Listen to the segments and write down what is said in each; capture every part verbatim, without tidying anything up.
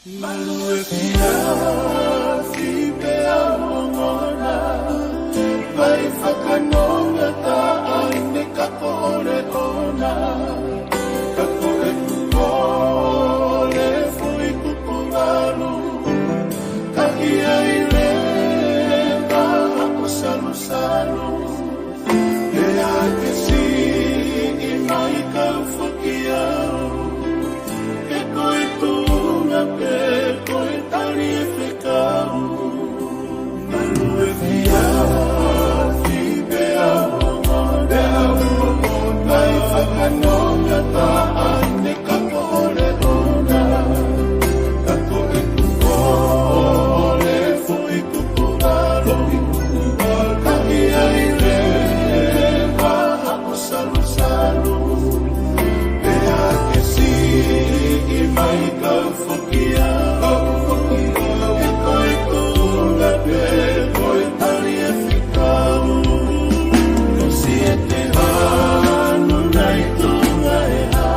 Malu efiafi pea ongona, vai fakanonga taʻahine ka ko ʻole ona, ka ko ʻeku kole foʻi kupu valu, ka ʻi ai leva haʻo salusalu, pea ke siʻi mai kau foki au. He ko e tuʻunga pē ko e tali e fekau. Malu efiafi pea ongona, pea ongona, vai fakanonga taʻahine ka ko ʻole ona, ka ko ʻeku kole foʻi kupu valu, ka ʻi ai leva haʻo salusalu, pea ke siʻi mai kau foki au. He ko e tuʻunga pē ko e tali e fekau. Ko siʻi te hanu nai tuʻunga e hā,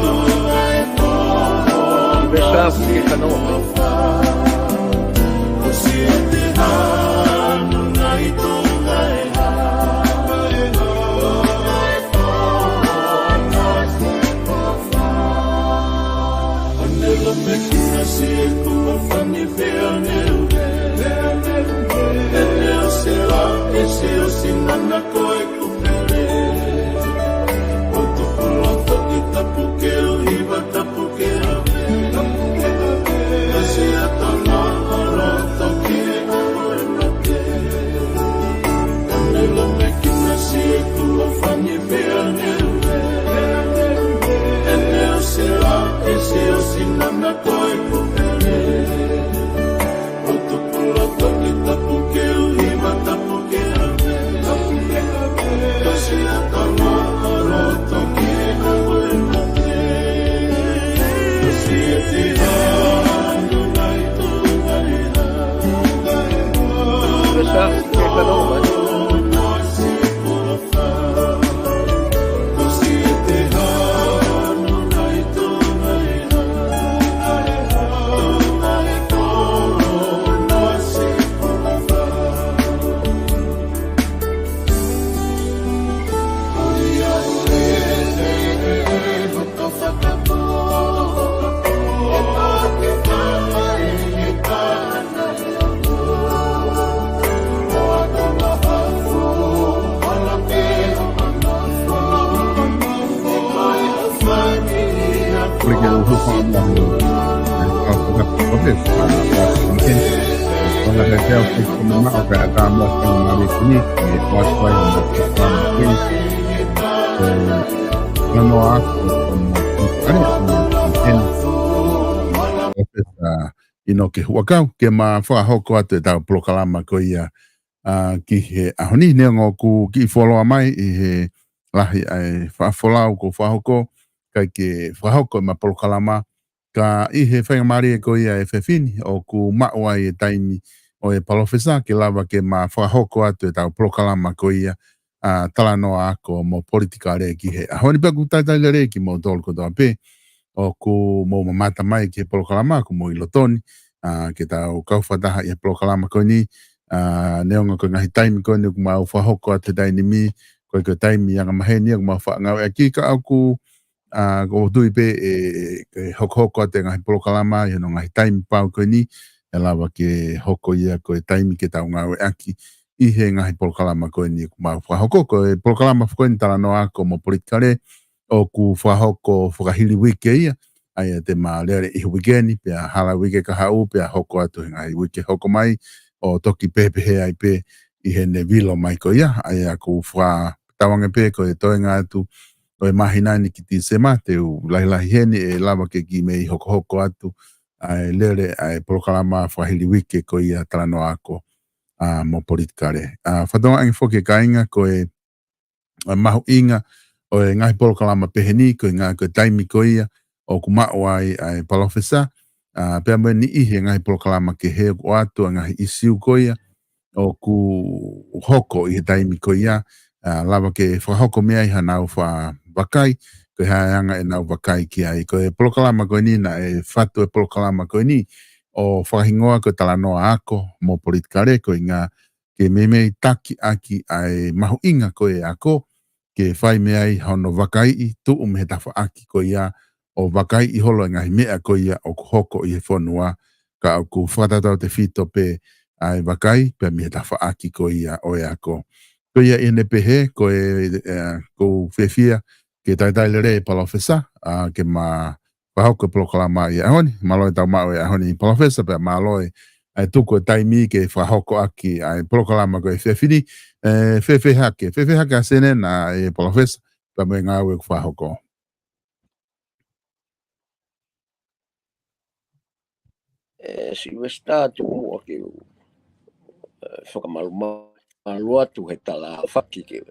tuʻunga e pō. Pea siʻi te hanu. ʻInoke Huʻakau, ke ma fakahoko atu ʻetau polokalama ko ia, ʻa, ki he ʻaho ni, neongo ʻoku kiʻi fuoloa mai ʻi he lahi ʻa e faʻa folau kuo fakahoko, ʻikai ke fakahoko ʻema polokalama, ka ʻi he faingamālie ko ia ʻe fefine, ʻoku maʻu ai e taimi ʻo e palōfesa ke lava ke ma fakahoko atu ʻetau polokalama ko ia, ʻa, talanoa ako mo politikale ki he ʻaho ni. Pea ʻoku talitali lelei kimoutolu kotoa pē ʻoku mou mamata mai ki he polokalama, ʻoku mou ʻi loto ni, ʻa, ke tau kau fakataha ʻi he polokalama ko eni, ʻa, neongo ko e ngaahi taimi ko eni ʻoku mau fakahoko atu he taimi ni, ko e, ko e taimi angamaheni ʻoku mau faʻa ngāueʻaki, ka ʻoku, ʻa, ʻoku ou tui pē ʻe, ʻe hokohoko atu e ngaahi polokalama ʻi hono ngaahi taimi pau ko eni, ʻe lava ke hoko ia ko e taimi ke tau ngāueʻaki ʻi he ngaahi polokalama ko eni ʻoku mau fakahoko. Ko e polokalama ko eni talanoa ako mo politikale, ʻoku fakahoko fakahili uike ia, ʻa ia te ma lele ʻi he uike ni, pea hala uike kahaʻu, pea hoko atu he ngaahi uike hoko mai, ʻo toki pehē pē ai pē ʻi heʻene vilo mai ko ia, ʻa ia ʻoku fakatauange pē ko e toenga atu ʻo e māhina ni ki Tīsema, te u lahilahi heni ʻe lava ke kiʻi meimei hokohoko atu ʻa e lele ʻa e polokalama fakahili uike ko ia talanoa ako, ʻa, mo politikale. ʻA, fakatauange foki e kāinga ko e, ʻa, mahuʻinga ʻo e ngaahi polokalama pehē ni, ko e ngaahi, ko e taimi ko ia ʻoku maʻu ai ʻa e palōfesa, ʻa, pea mo e niʻihi e ngaahi polokalama kehe ʻoku ʻoatu ʻa e ngaahi ʻīsiu ko ia ʻoku hoko ʻi he taimi ko ia, ʻa, lava ke fakahoko mei ai haʻanau faʻa vakai, ko e hā e anga ʻenau vakai ki ai. Ko e polokalama ko eni naʻe fatu e polokalama ko eni ʻo fakahingoa ko e Talanoa Ako mo Politikale, ko e ʻuhinga ke meimei taki ʻaki ʻa e mahuʻinga ko e ako, ke fai mei ai hono vakaiʻi, tuʻu mei he tafaʻaki ko ia ʻo vakaiʻi holo e ngaahi meʻa ko ia ʻoku hoko ʻi he fonua, ka ʻoku fakatautautefito pē ʻa e vakai pea mei he tafaʻaki ko ia ʻo e ako. Ko ia ʻi heʻene pehē, ko e, ʻe, ʻoku ou fiefia ke talitali lelei e Palōfesa, ʻa, ke ma fakahoko e polokalama ʻi he ʻaho ni. Mālō e tau maʻu e ʻaho ni Palōfesa, pea mālō e, ʻa e tuku e taimi ke fakahoko ʻaki ʻa e polokalama ko e efiafi ni. ʻE, fēfē hake, fēfē hake ʻa Senena, ʻe Palōfesa, pea mo e ngāue ʻoku fakahoko? ʻE, Silivesitā, tuku muʻa ke u, ʻe, fakamalumalu atu he tala fakike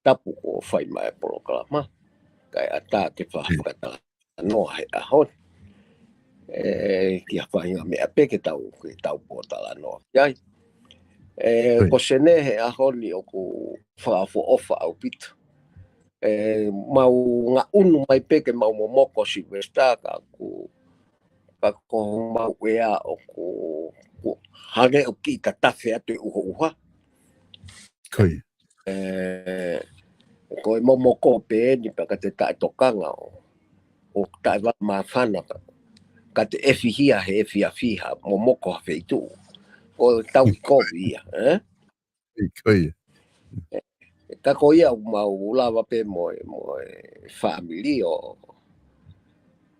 tapu ko e fai mai e polokalama, kae ʻatā ke fa-, fakatalanoa he ʻaho ni. ʻE, ki ha faʻahinga meʻa pē ke tau, ke tau pōtalanoa ki ai. ʻE, Ko Sene, he ʻaho ni ʻoku fakaʻofoʻofa ʻaupito. ʻE, mau ngaʻunu mai pē ke mau momoko, Silivesitā, ka ʻoku, ka ko homau ʻea ʻoku, ʻoku hangē ʻoku kiʻi tatafe atu e ʻuhoʻuha. Ko ia. ʻE, ko e momoko pē eni pea ka te taʻetokanga ʻo, ʻo taʻevakamāfana ka, ka te ʻefihia he efiafi ha momoko ha feituʻu. Ko e tau ʻi kovi ia, ʻe? Ko ia. Ka ko ia ʻoku mau lava pē mo e, mo e fāmili ʻo,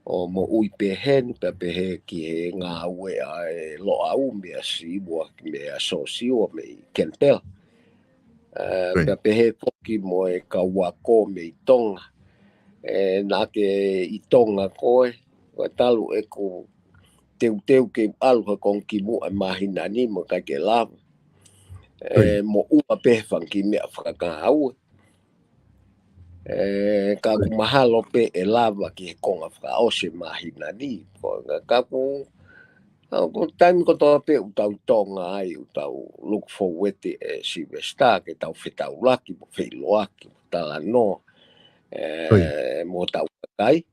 ʻo moʻui pehē ni, pea pehē ki he ngāue ʻa e Loʻau meia Siua, meia Sosiua mei Kenipela. ʻE, Ko ia. Pea pehē foki mo e kau ako mei Tonga. ʻE, naʻa ke ʻi Tonga koe, ko e talu ʻeku teuteu ke ʻalu he konga kimuʻa e māhina ni mo ʻikai ke lava. ʻE, Ko ia. Moʻua pē he fanga kiʻi meʻa fakangāue. ʻE, ka ʻoku Ko ia. mahalo pē ʻe lava ki he konga fakaʻosi e māhina ni. Ko, ka ʻoku, ka ʻoku taimi kotoa pē ʻoku tau ʻi Tonga ai, ʻoku tau look forward, ʻe Silivesitā, ke tau fetaulaki mo feʻiloaki mo talanoa, ʻe, Ko ia. mo tau kakai.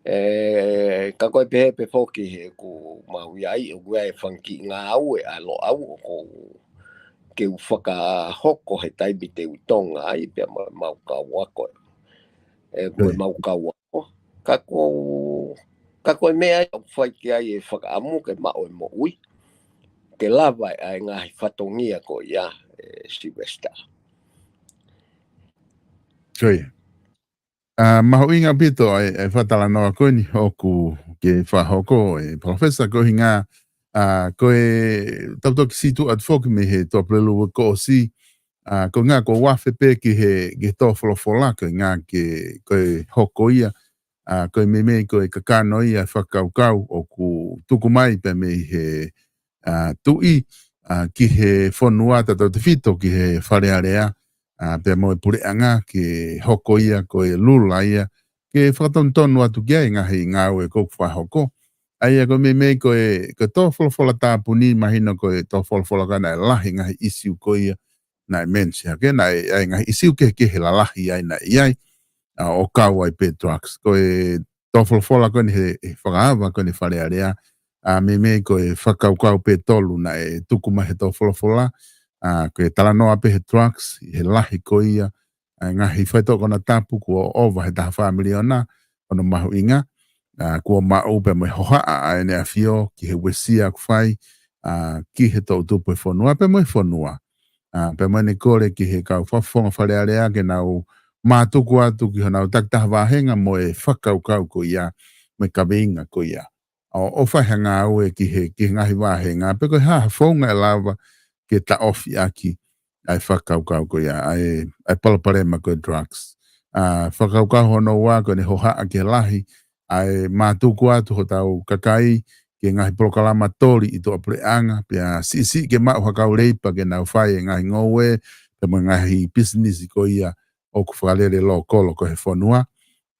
ʻE, ka ko e pehē pē foki he ʻoku mau ʻi ai, ʻoku ʻi ai e fanga kiʻi ngāue ʻa e Loʻau ʻoku ou, ke u fakahoko he taimi te u ʻi Tonga ai, pea mo e mau kau ako. ʻE, ko e Ko ia. mau kau ako. Ka ko, ka ko e meʻa ia ʻoku fai ki ai e fakaʻamu ke maʻu e moʻui. Ke lava ʻa e ngaahi fatongia ko ia, ʻe Silivesitā. Ko ia. ʻA, mahuʻinga ʻaupito ʻa e, ʻa e fakatalanoa ko eni ʻoku ke fakahoko, ʻe Palōfesa, ko e ʻuhinga, ʻa, ko e tau toki sītuʻa atu foki mei he Tuʻapulelulu kuo ʻosi, ʻa, ko e ʻuhinga ʻoku ou afe pē ki he, ki he tō folofola, ko e ʻuhinga ke, ko e hoko ia, ʻa, ko e meimei ko e kakano ia e fakakaukau ʻoku tuku mai pē mei he, ʻa, tuʻi, ʻa, ki he fonua tautautefito ki he Fale Alea, ʻa, pea mo e puleʻanga ke hoko ia ko e lula ia, ke fakatonutonu atu ki ai e ngaahi ngāue ʻoku fakahoko. ʻA ia ko e meimei ko e, ko e tō folofola tāpuni, mahino ko e tō folofola ka naʻe lahi e ngaahi ʻisiū ko ia naʻe mention hake, naʻe, ʻa e ngaahi ʻisiū kehekehe lalahi ai naʻe ʻi ai, ʻa, ʻo kau ai pē drugs. Ko e tō folofola ko eni he, he fakaava ko eni Fale Alea, ʻa, meimei ko e fakakaukau pē ʻe tolu naʻe tuku mai he tō folofola, ʻa, ko e talanoa pē he drugs, he lahi ko ia, ʻa e ngaahi faitoʻo konatapu kuo ʻova he taha fā miliona, hono mahuʻinga, ʻa, kuo maʻu pea mo e hohaʻa ʻa ʻEne ʻAfio ki he uesia ʻoku fai, ʻa, ki he toʻutupu e fonua, pea mo e fonua. ʻA, pea mo ʻene kole ki he kau fakafofonga Fale Alea ke nau mātuku atu ki honau takitaha vāhenga mo e fakakaukau ko ia, mo e kaveinga ko ia. ʻO, ʻo fai ha ngāue ki he, ki he ngaahi vāhenga, pe ko e hā ha founga ʻe lava ke taʻofi ʻaki ʻa e fakakaukau ko ia, ʻa e, ʻa e palopalema ko e drugs. ʻA, fakakaukau hono ua ko ʻene hohaʻa ki he lahi, ʻa e mātuku atu hotau kakai ki he ngaahi polokalama toli ʻi tuʻapuleʻanga, pea siʻisiʻi ke maʻu ha kau leipa ke nau fai e ngaahi ngoue, pea mo e ngaahi pisinisi ko ia ʻoku fakalele lōkolo ko ē he fonua.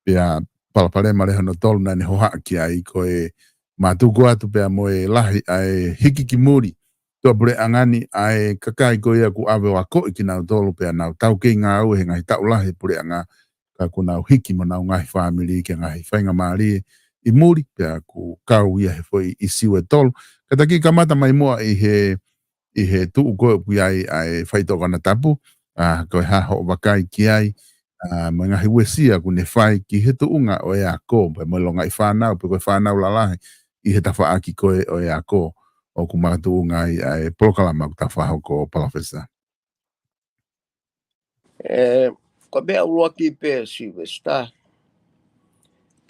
Pea palopalema leva hono tolu naʻa ne hohaʻa ki ai ko e mātuku atu pea mo e lahi ʻa e hiki ki muli tuʻapuleʻanga ni ʻa e kakai ko ia ʻoku ʻave ʻo akoʻi kinautolu pea nau taukei ngāue he ngaahi taʻu lahi he puleʻanga, ka kuo nau hiki mo honau ngaahi fāmili ki he ngaahi faingamālie ʻi muli, pea kuo kau ia he foʻi ʻīsiu ʻe tolu. Kātaki kamata mai muʻa ʻi he, ʻi he tuʻu ko ē ʻoku ʻi ai ʻa e faitoʻo konatapu, ʻa, ko e hā hoʻo vakai ki ai, ʻa, mo e ngaahi uesia kuo ne fai ki he tuʻunga ʻo e ako, pea mo e longaʻi fānau, pe ko e fānau lalahi, ʻi he tafaʻaki ko ē ʻo e ako, ʻoku makatuʻunga ai ʻa e polokalama ʻoku tau fakahoko, Palōfesa. ʻE, ko e meʻa ʻuluaki pē Sylvester,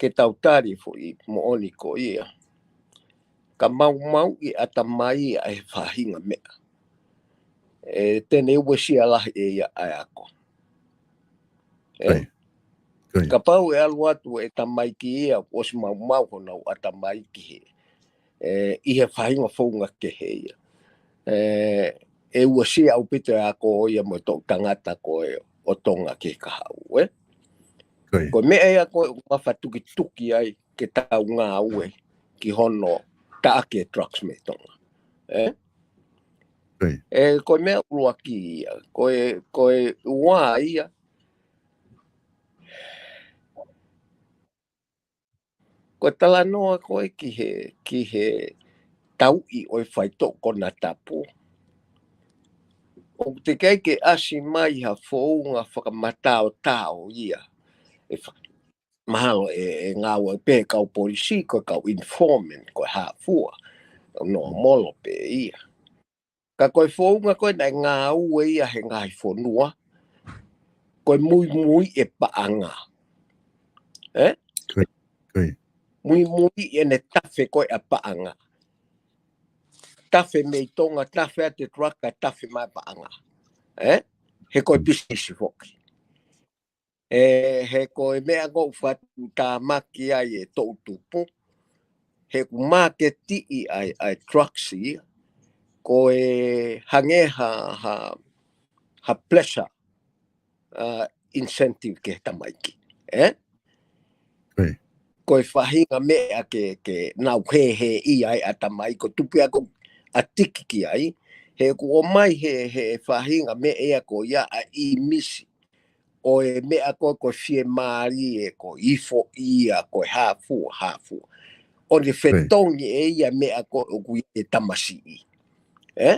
ke tau tali foʻi moʻoni ko ia. Ka maumauʻi ʻatamai ʻa e faʻahinga meʻa. ʻE, te ne uesia lahi ʻe ia ʻa e ako. ʻE? Kapau ʻe ʻalu atu e tamaiki ia, ʻosi maumau honau ʻatamai ki he ʻe, ʻi he faʻahinga founga kehe ia. ʻE, ʻe uesia ʻaupito e ako ia mo e toʻutangata ko ē ʻo Tonga ki he kahaʻu, ʻe? Ko e meʻa ia ko ē ʻoku mafatukituki ai ke tau ngāue ki hono taʻaki e drugs mei Tonga. ʻE? ʻE, ko e meʻa ʻuluaki ia, ko e, ko e ua ia, ko e talanoa ko ē ki he, ki he tauʻi ʻo e faitoʻo konatapu. ʻOku teʻeki ai ke ʻasi mai ha founga fakamataotao ia. ʻE fa-, mahalo ʻe, ʻe ngāue pē kau polisi, ko e kau informant, ko e hā fua. ʻO nōmolo pē ia. Ka ko e founga ko ē naʻe ngāue ia he ngaahi fonua, ko e muimui e paʻanga. ʻE? Muimui ʻene tafe ko ē ʻa paʻanga. Tafe mei Tonga, tafe atu e truck, tafe mai paʻanga. ʻE? He ko e pisinisi foki. ʻE, he ko e meʻa ʻoku fakatuʻutāmaki ai e toʻutupu, he ʻoku māketiʻi ʻa e, ʻa e drugs ia, ko e hangē ha, ha, ha pleasure, ʻa, incentive ki he tamaiki. ʻE? Ko e faʻahinga meʻa ke, ke nau hēhēʻia ai ʻatamai, ko e tupu ia ʻoku ʻatiki ki ai, he ʻoku ʻomai he, he faʻahinga meʻa ia ko ia ʻa e ʻīmisi ʻo e meʻa ko ē ko e fiemālie, ko e ifoʻia, ko e hā fua, hā fua. ʻO ne fetongi ʻe ia meʻa ko ē ʻoku ʻi he tamasiʻi. ʻE?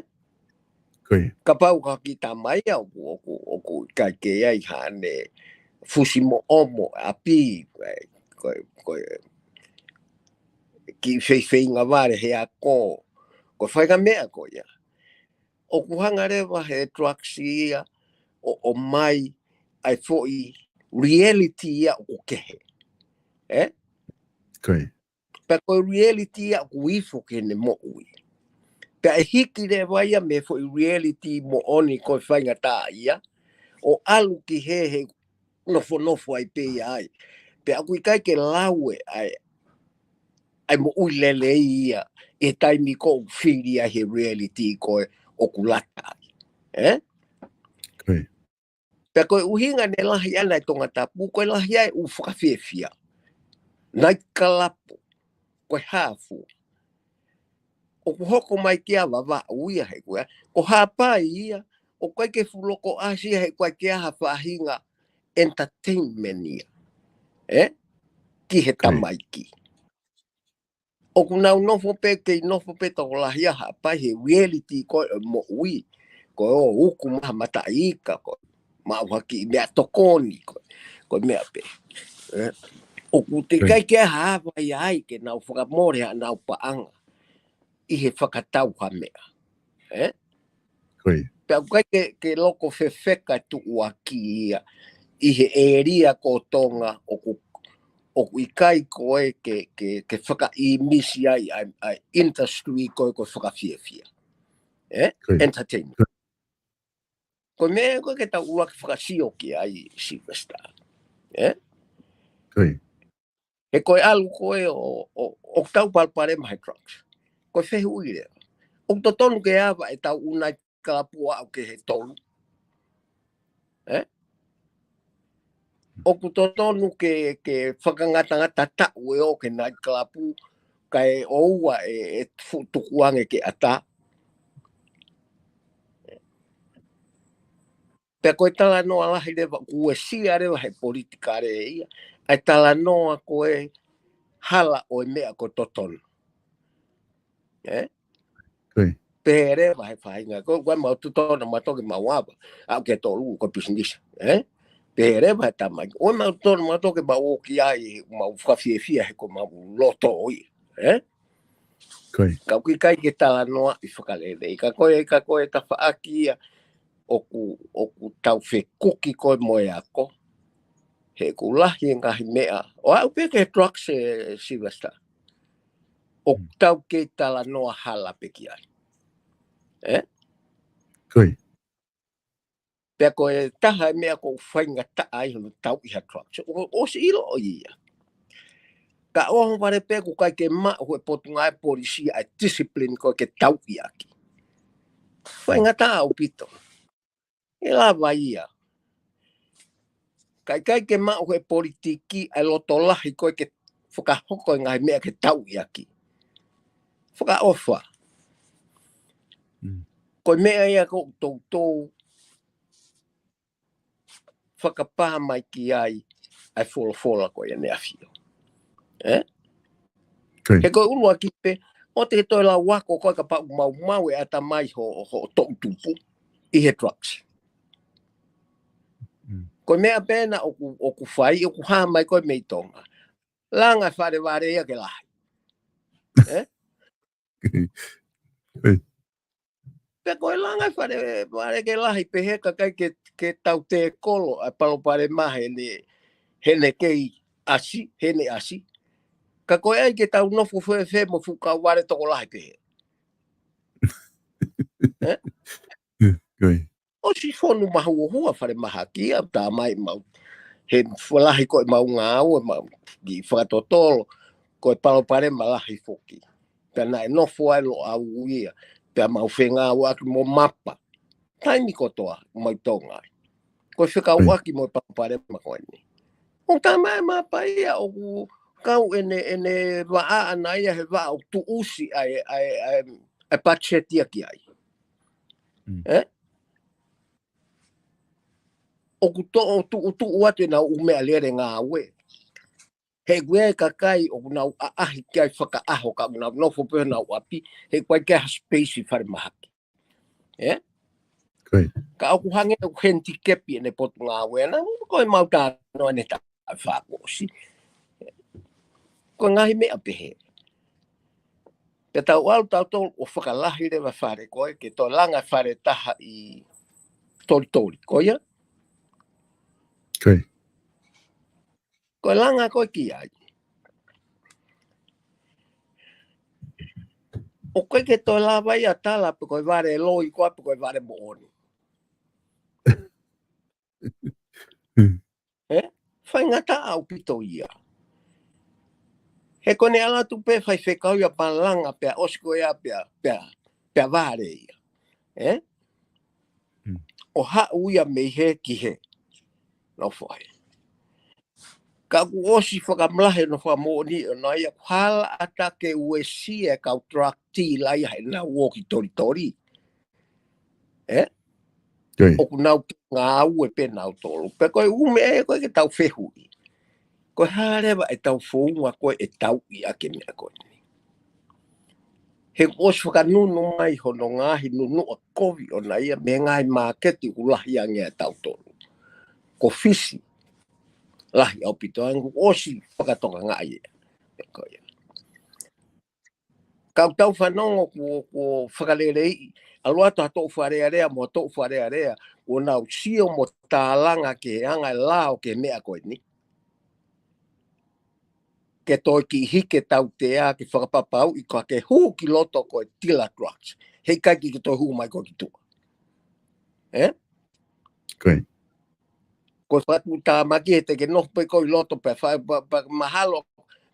Kapau ko e kiʻi tama ia ʻoku, ʻoku, ʻoku ʻikai ke ʻi ai haʻane fusi moʻomo ʻapi, ko e, ko e, ko e kiʻi feifeinga vale he ako, ko e faʻahinga meʻa ko ia. ʻOku hanga leva he drugs ia ʻo, ʻomai ʻa e foʻi reality ia ʻoku kehe. ʻE? Pea ko e reality ia ʻoku ifo ki heʻene moʻui. Pea ʻe hiki leva ia mei he foʻi reality moʻoni ko e faingataʻa ia, ʻo ʻalu ki he, he nofonofo ai pē ia ai. Pea ʻoku ʻikai ke lau ʻe ʻa e, ʻa e moʻui lelei ia, ʻi he taimi ko ē ʻoku fili ai he reality ko ē ʻoku lata ai. ʻE? Pea ko e ʻuhinga ne lahi ʻana e Tongatapu, ko e lahi ai ʻū fakafiefia. Night club, ko e hā fua. ʻOku hoko mai ki ai Vavaʻu ia he ko ia. Ko Haʻapai ia, ʻoku ʻikai ke fuʻu loko ʻasi ia he ko e ʻikai ke ʻi ai ha faʻahinga entertainment ia. ʻE? Ki he tamaiki. ʻOku nau nofo pē, kei nofo pē tokolahi ʻa Haʻapai he reality ko ē ʻo e moʻui. Ko e ō uku mai ha mataʻi ika, ko e maʻu ha kiʻi meʻatokoni, ko e, ko e meʻa pē. ʻE? ʻOku teʻeki ai ke ʻi ai ha ava ia ai ke nau fakamole haʻanau paʻanga ʻi he fakatau ha meʻa. ʻE? Pea ʻoku ʻikai ke, ke loko fefeka tuʻuaki ia ʻi he ʻēlia ko Tonga ʻoku, ʻoku ʻikai ko ē ke, ke, ke fakaʻīmisi ai ʻa e, ʻa e industry ko ē ko e fakafiefia. ʻE? Entertainment. Ko e meʻa ko ē ke tau ʻuluaki fakasio ki ai Sylvester. ʻE? He ko e ʻalu ko ē ʻo, ʻo, ʻoku tau palopalema he drugs. Ko e fehuʻi leva. ʻOku totonu ke ava ʻetau ʻū night club ʻo aʻu ki he tolu. ʻE? ʻOku totonu ke, ke fakangatangata taʻu ʻe ō ki he night club kae ʻoua ʻe, ʻe fuʻu tukuange ke ʻatā. Pea ko e talanoa lahi leva, ʻoku uesia leva he politikale ia ʻa e talanoa ko e hala ʻo e meʻa ko e totonu. Ē? Pehē leva he faʻahinga, ko e mau totonu mautolu ke mau ava, ʻa ke tolu ko e pisinisi. Ē? Pehē leva he tamai, ʻoku mau totonu mautolu ke mau ō ki ai, mau fakafiefia he ko e mau loto ʻo ia. Ē? Ka ʻoku ʻikai ke talanoaʻi fakalelei. Ka ko e, ka ko e tafaʻaki ia ʻoku, ʻoku tau fekuki ko ē mo e ako. He ʻoku lahi e ngaahi meʻa. ʻO aʻu pē ki he drugs, ē, Sylvester. ʻOku tau kei talanoa hala pē ki ai. Ē? Pea ko e taha e meʻa ʻoku faingataʻa ai hono tauʻi ha drugs. ʻO, ʻosi ʻilo ʻo ia. Ka ʻoho vale pē ʻoku ʻikai ke maʻu he potungāue polisi ʻa e discipline ko ē ke tauʻi ʻaki. Faingataʻa ʻaupito. ʻE lava ia. Ka ʻikai ke maʻu he politiki ʻa e loto lahi ko ē ke fakahoko e ngaahi meʻa ke tauʻi ʻaki. Fakaʻofa. Ko e meʻa ia ʻoku toutou fakapā mai ki ai ʻa e folofola ko ia ʻEne ʻAfio. Ē? He ko e ʻuluaki pē, ʻoua te ke toe lau ako ko ē kapau ʻoku maumau e ʻatamai ho, ho toʻutupu ʻi he drugs. Ko e meʻa pē ena ʻoku, ʻoku fai, ʻoku hā mai ko ē mei Tonga. Langa e fale vale ia ke lahi. Ē? Pea ko e langa e fale vale ke lahi pehē ka ʻikai ke, ke tau tēkolo ʻa e palopalema heʻene, heʻene kei ʻasi, heʻene ʻasi. Ka ko e ʻai ke tau nofo fēfē mo e fuʻu kauvale tokolahi pehē. Ē? ʻOsi fonu mahuohua falemahaki ia, tā mai mau. He fualahi ko e mau ngāue, mau ki fakatotolo, ko e palopalema lahi foki. Pea naʻe nofo ai Loʻau ia, pea mau fengāueʻaki mo Mapa. Taimi kotoa, mau Tonga ai. Ko e fekauʻaki mo e palopalema ko eni. ʻO tā mai Mapa ia, ʻoku kau ʻene, ʻene vaʻa ʻana ia, he vaʻa ʻoku tuʻusi ai, ai, ai, ai patiseti ia ki ai. Ē? ʻOku toʻo tuʻutuʻu atu ʻenau ʻū meʻalele ngāue. He ʻoku ʻi ai e kakai ʻoku nau ʻaʻahi ki ai fakaʻaho ka ʻoku nau nofo pē honau ʻapi, he ʻoku ʻikai ke ʻi ai ha space ʻi falemahaki. Ē? Ka ʻoku hangē ʻoku handicap ʻene potungāue, na, ko e mau talanoa ʻene taʻu fā kuo ʻosi. Ko e ngaahi meʻa pehē. Pea tau ʻalu tautolu ʻo fakalahi leva fale ko ē, ke toe langa fale taha ʻi Tolitoli, ko ia? Ko e langa ko ē ki ai. ʻOku ʻikai ke toe lava ia tala pe ko e vale loi ko ā pe ko e vale moʻoni. Ē? Faingataʻa ʻaupito ia. He ko ʻene ʻalu atu pē faifekau ia pea langa pea ʻosi ko ia pea, pea, pea vale ia. Ē? ʻO haʻu ia mei hē ki hē. Nofo ai. Ka kuo ʻosi fakamalahe no fakamoʻoni ʻo nau ia hala ʻatā ke uesia e kau drug dealer ia heʻenau ō ki Tolitoli. Ē? ʻOku nau ngāue pē nautolu. Pea ko e ʻū meʻa ia ko ē ke tau fehuʻi. Ko e hā leva ʻetau founga ko ē ʻe tauʻi ʻaki e meʻa ko eni. He kuo ʻosi fakanunu mai hono ngaahi nunuʻa kovi ʻona ia mei he ngaahi māketi ʻoku lahi ange ʻa tautolu. Ko Fisi, lahi ʻaupito ange kuo ʻosi fakatokangaʻi ia. Ko ia. Ka ʻoku tau fanongo kuo, kuo fakaleleiʻi, ʻalu atu ha toʻu Fale Alea mo ha toʻu Fale Alea, kuo nau sio mo tālanga ki he anga e lao ki he meʻa ko eni. Ke toe kiʻi hiki e tautea, ke fakapapauʻi ko ē ke hū ki loto ko e tila drugs. Heʻikai ke toe hū mai ko ē ki tuʻa. Ē? Ko e fakatuʻutāmaki he te ke nofo pē ko ē ʻi loto pē fa-, pa-, pa-, mahalo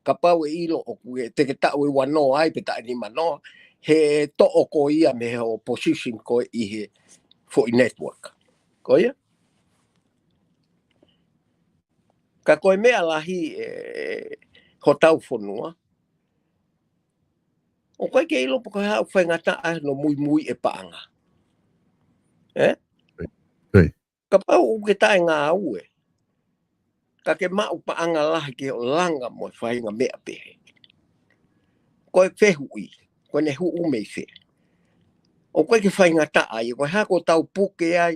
kapau ʻe ʻilo ʻoku ʻe te ke taʻu ʻe uanoa ai pe taʻu ʻe nimanoa, he toʻo koe ia mei he opposition ko ē ʻi he foʻi network. Ko ia? Ka ko e meʻa lahi ē hotau fonua. ʻOku ʻikai ke ʻilo pe ko e hā ʻoku faingataʻa ai hono muimui e paʻanga. Ē? Kapau ʻoku ke taʻengāue, ka ke maʻu paʻanga lahi ke ʻo langa mo e faʻahinga meʻa pehē. Ko e fehuʻi, ko ʻene huʻu mei fē? ʻOku ʻikai ke faingataʻa ia, ko e hā ko ʻetau puke ai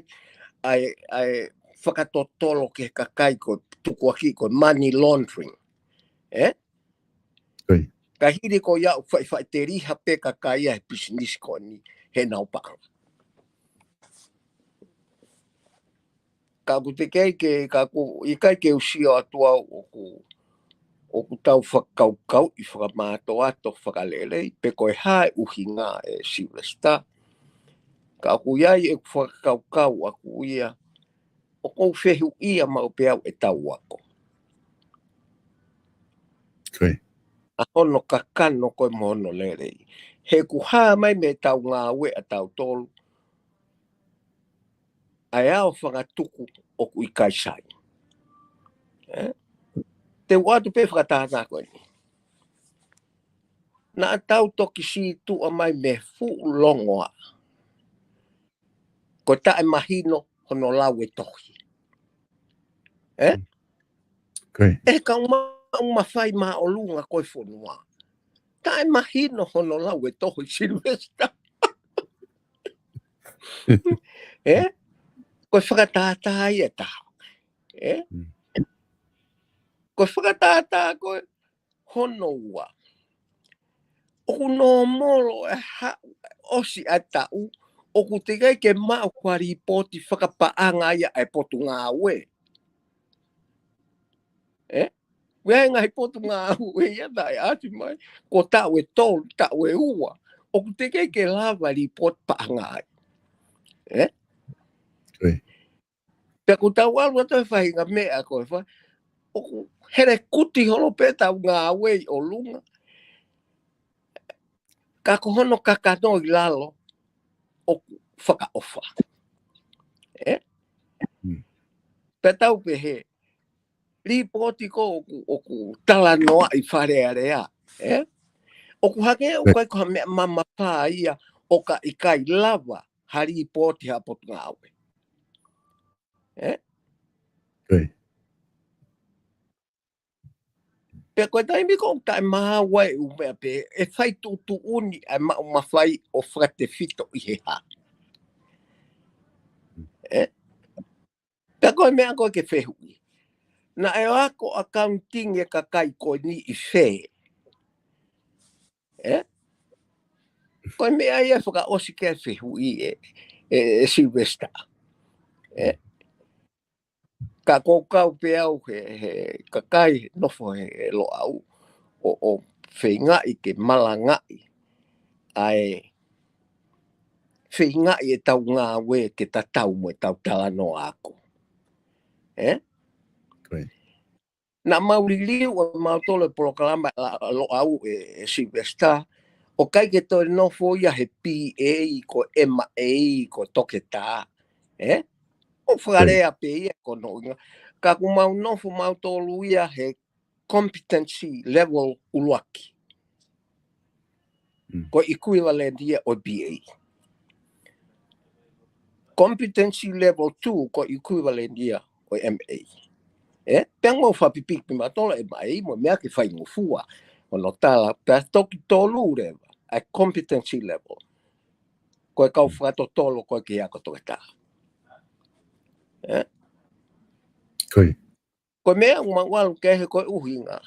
ʻa e, ʻa e fakatotolo ki he kakai ko e tukuakiʻi ko e money laundering. Ē? Ka hili ko ia ʻoku faʻifaʻiteliha pē kakai ia he pisinisi ko eni heʻenau paʻanga. Ka ʻoku teʻeki ke, ka ʻoku ʻikai ke u sio atu au ʻoku, ʻoku tau fakakaukauʻi fakamātoato fakalelei, pe ko e hā e ʻuhinga ē Sylvester. Ka ʻoku ʻi ai ʻeku fakakaukau ʻaku ia, ʻoku ou fehuʻia maʻu pē au ʻetau ako. ʻA hono kakano ko ē mo hono lelei. He ʻoku hā mai mei heʻetau ngāue ʻatautolu ʻa e ao fakatuku ʻoku ʻikai sai. Ē? Te u ʻoatu pē fakatātā ko eni. Naʻa tau toki sītuʻa mai mei he fuʻu longoaʻa. Ko e taʻemahino hono lau e tohi. Ē? ʻE kau maʻu mafai māʻolunga ko e fonua. Taʻemahino hono lau e tohi Sylvester. Ē? Ko e fakatātā ia ʻe taha. Ē? Ko e fakatātā ko e hono ua. ʻOku nōmolo e haʻu ʻosi ʻa e taʻu, ʻoku teʻeki ke maʻu ha lipooti fakapaʻanga ia ʻa e potungāue. Ē? ʻOku ʻi ai e ngaahi potungāue ia naʻe ʻasi mai, ko e taʻu ʻe tolu, taʻu ʻe ua. ʻOku teʻeki ke lava lipooti paʻanga ai. Ē? Pea ʻoku tau ʻalu atu he faʻahinga meʻa ko e fā, ʻoku hele kuti holo pē ʻetau ngāue ʻi ʻolunga. Ka ko hono kakano ʻi lalo, ʻoku fakaʻofa. Ē? Pea tau pehē, lipooti ko ʻoku, ʻoku talanoaʻi Fale Alea. Ē? ʻOku hangē ʻoku ʻikai ko ha meʻa mamafā ia ʻo ka ʻikai lava ha lipooti ha potungāue. Ē? Pea ko e taimi ko ē ʻoku taʻemaau ai e ʻū meʻa pē, ʻe fai tuʻutuʻuni ʻa e maʻu mafai ʻo fakatefito ʻi he hā. Ē? Pea ko e meʻa ko ē ke fehuʻi. Naʻe ako accounting e kakai ko eni ʻi fē? Ē? Ko e meʻa ia fakaʻosi ke fehuʻi ē, ē, ē Sylvester. Ē? Ka ʻoku ou kau pē au he, he kakai nofo he, he Loʻau ʻo, ʻo feingaʻi ke malangaʻi ʻa e feingaʻi ʻetau ngāue ke tatau mo ʻetau talanoa ako. Ē? Naʻa mau liliu ʻa mautolu e polokalama ʻa, ʻa Loʻau ē, ē Sylvester, ʻoku ʻikai ke toe nofo ia he P A, ko e M A, ko e toketā. Ē? ʻO fakalea pē ia ko hono ʻuhinga. Ka ʻoku mau nofo mautolu ia he competency level ʻuluaki. Ko e equivalent ia ʻo e B A. Competency level two ko e equivalent ia ʻo e M A. Ē? Pea ʻoku mau fakapipiki pē mautolu e M A mo e meʻa ke faingofua. ʻO hono tala, pea toki tolu leva, ʻa e competency level. Ko e kau fakatotolo ko ē ki he ako toketā. Ē? Ko e meʻa ʻoku mau ʻalu ki ai he ko e ʻuhinga.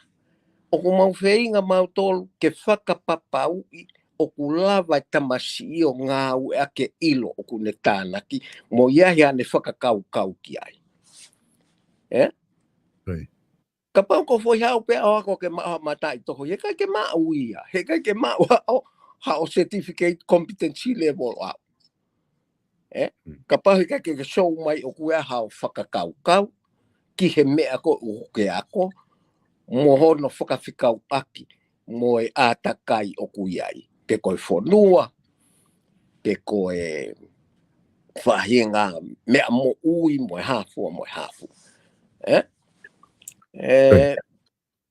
ʻOku mau feinga mautolu ke fakapapauʻi ʻoku lava e tamasiʻi ʻo ngāueʻaki e ʻilo ʻoku ne tānaki mo ʻi ai haʻane fakakaukau ki ai. Ē? Kapau ko e foʻi haʻu pē ʻo ako ke maʻu ha mataʻitohi, he ʻikai ke maʻu ia, he ʻikai ke maʻu haʻo, haʻo certificate competency level ʻo aʻu. Ē? Kapau he ʻikai ke ke show mai ʻoku ʻi ai haʻo fakakaukau ki he meʻa ko ē ʻoku ke ako, mo hono fakafekauʻaki mo e ʻātakai ʻoku ʻi ai. Pe ko e fonua, pe ko e faʻahinga meʻa moʻui mo e hā fua mo e hā fua. Ē? Ē,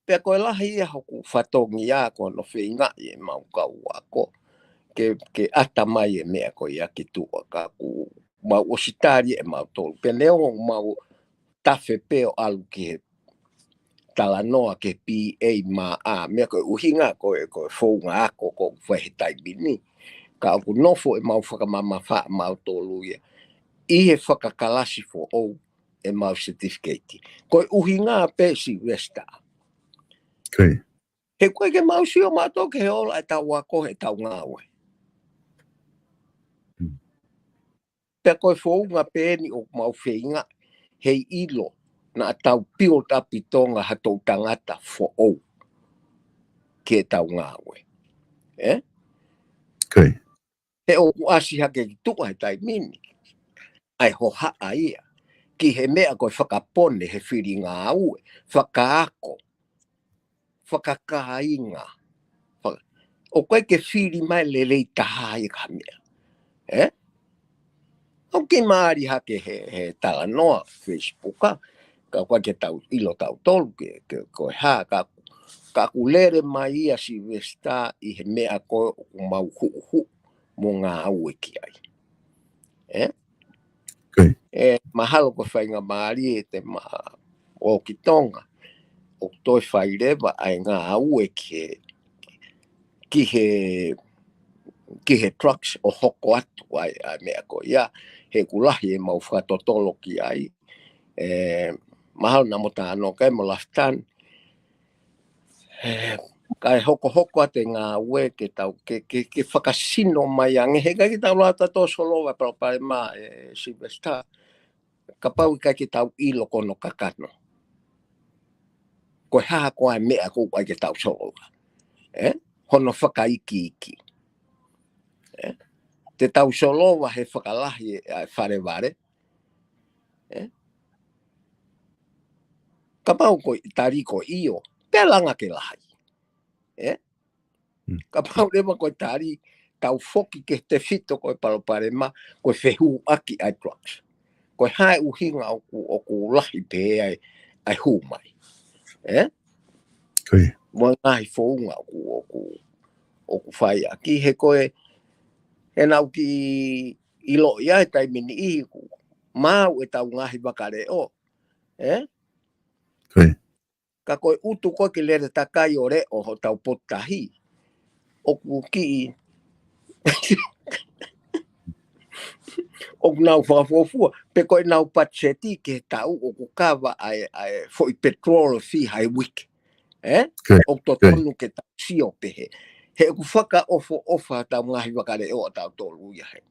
pea ko e lahi ia hoku fatongia ko hono feingaʻi ʻemau kau ako ke, ke ʻata mai e meʻa ko ia ki tuʻa ka ʻoku mau ʻosi tali ʻe mautolu. Pea neongo mau tafe pē ʻo ʻalu ki he talanoa ki he P A M A, meʻa ko e ʻuhinga ko e, ko e founga ako ko ē ʻoku fai he taimi ni. Ka ʻoku nofo ʻemau fakamamafa mautolu ia ʻi he fakakalasi foʻou ʻemau certificate. Ko e ʻuhinga pē Sylvester. Okay. He ʻoku ʻikai ke mau sio mautolu ki he ola ʻetau ako heʻetau ngāue. Hmm. Pea ko e founga pē eni ʻoku mau feinga, heiʻilo naʻa tau build up ʻi Tonga ha toʻu tangata foʻou ki heʻetau ngāue. Eh? Okay. He ʻoku ʻasi hake ki tuʻa he taimi ni ʻa e hohaʻa ia ki he meʻa ko e fakapone he fili ngāue, fakaako, fakakāinga. Faka-, ʻoku ʻikai ke fili mai lelei taha ia ka meʻa. Eh? ʻOku kiʻi mālie hake he, he talanoa Facebook, ka ʻoku ʻikai ke tau ʻilo tautolu ke, ke, ko e hā, ka, ka ʻoku lele mai ia Sylvester ʻi he meʻa ko ē ʻoku mau huʻuhuʻu mo ngāue ki ai. Eh? Okay. ʻE, mahalo ko e faingamālie te ma ō ki Tonga, ʻo toe fai leva ʻa e ngāue ki he, ki he, ki he drugs ʻo hoko atu ʻa e, ʻa e meʻa ko ia, he ʻoku lahi ʻemau fakatotolo ki ai. ʻE, mahalo naʻa mo Tano kae mo Lafitani. Eh, kae hokohoko atu e ngāue ke tau, ke, ke, ke fakasino mai ange, he ʻikai ke tau lava ʻo solova e palopalema, ʻe Sylvester. Kapau ʻikai ke tau ʻilo ko hono kakano. Ko e hā koā e meʻa ʻoku ʻikai ke tau solova. Eh? Hono fakaikiiki. Eh? Te tau solova he fakalahi ʻa e fale vale. Eh? Kapau ko e tali ko e ʻio, pea langa ke lahi. Eh? Hmm. Kapau leva ko e tali, tau foki ki he tefito ko e palopalema, ko e fehuʻaki ʻa e drugs. Ko e hā e ʻuhinga ʻoku, ʻoku lahi pē ʻa e, ʻa e hū mai. Eh? Okay. Mo e ngaahi founga ʻoku, ʻoku, ʻoku fai ʻaki he ko e, he naʻa ku kiʻi ʻilo ia he taimi ni ʻi he ʻoku maʻu ʻetau ngaahi vakaleʻo. Eh? Okay. Ka ko e utu ko ē ke lele takai ʻo leʻo hotau potu tahi. ʻOku kiʻi, ʻoku nau fakafuofua, pe ko ʻenau patiseti ki he taʻu ʻoku kava ʻa e, ʻa e foʻi petrol fee ʻa e uike. Eh? Okay. ʻOku totonu ke tau sio pehē. He ʻoku fakaʻofoʻofa hotau ngaahi vakaleʻo ʻatautolu ia he.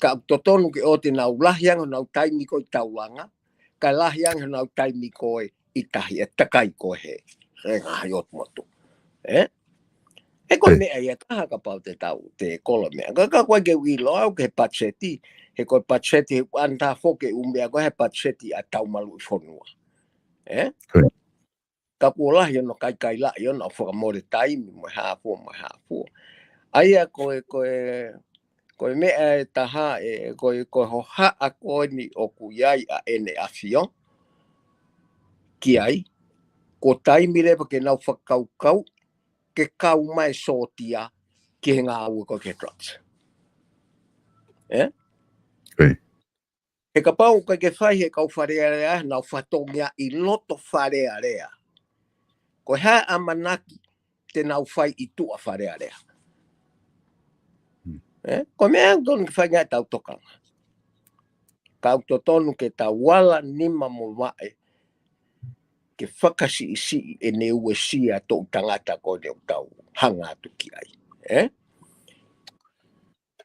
Ka ʻoku totonu ke ʻoua te nau lahi ange honau taimi ko ē ʻi taulanga, kae lahi ange honau taimi ko ē ʻi tahi, ʻe takai ko ē he, he ngaahi ʻotu motu. Eh? He ko e Okay. meʻa ia taha kapau te tau, te kolo meʻa. Ka, ka ʻoku ʻikai ke u ʻilo au ki he patiseti, he ko e patiseti he ʻantafoke ʻū meʻa ko ē he patiseti ʻa e tau maluʻi fonua. Eh? Okay. Ka kuo lahi hono kaikaila ʻi hono fakamole taimi mo e hā fua, mo e hā fua. ʻA ia ko e, ko e, ko e meʻa ʻe taha ʻe, ko e, ko e hohaʻa ko eni ʻoku ʻi ai ʻa ʻEne ʻAfio ki ai, ko e taimi leva ke nau fakakaukau, ke kau mai sōtia ki he ngāue ko ē ki he drugs. Eh? Okay. He kapau ʻoku ʻikai ke fai he kau Fale Alea, nau fatongia ʻi loto Fale Alea. Ko e hā ʻamanaki te nau fai ʻi tuʻa Fale Alea. Hmm. Eh? Ko e meʻa ʻoku totonu ke fai ngaahi tau tokanga. Ka ʻoku totonu ke tau ala nima mo vaʻe, ke fakasiʻisiʻi ʻene uesia toʻu tangata ko eni ʻoku tau hanga atu ki ai. Eh?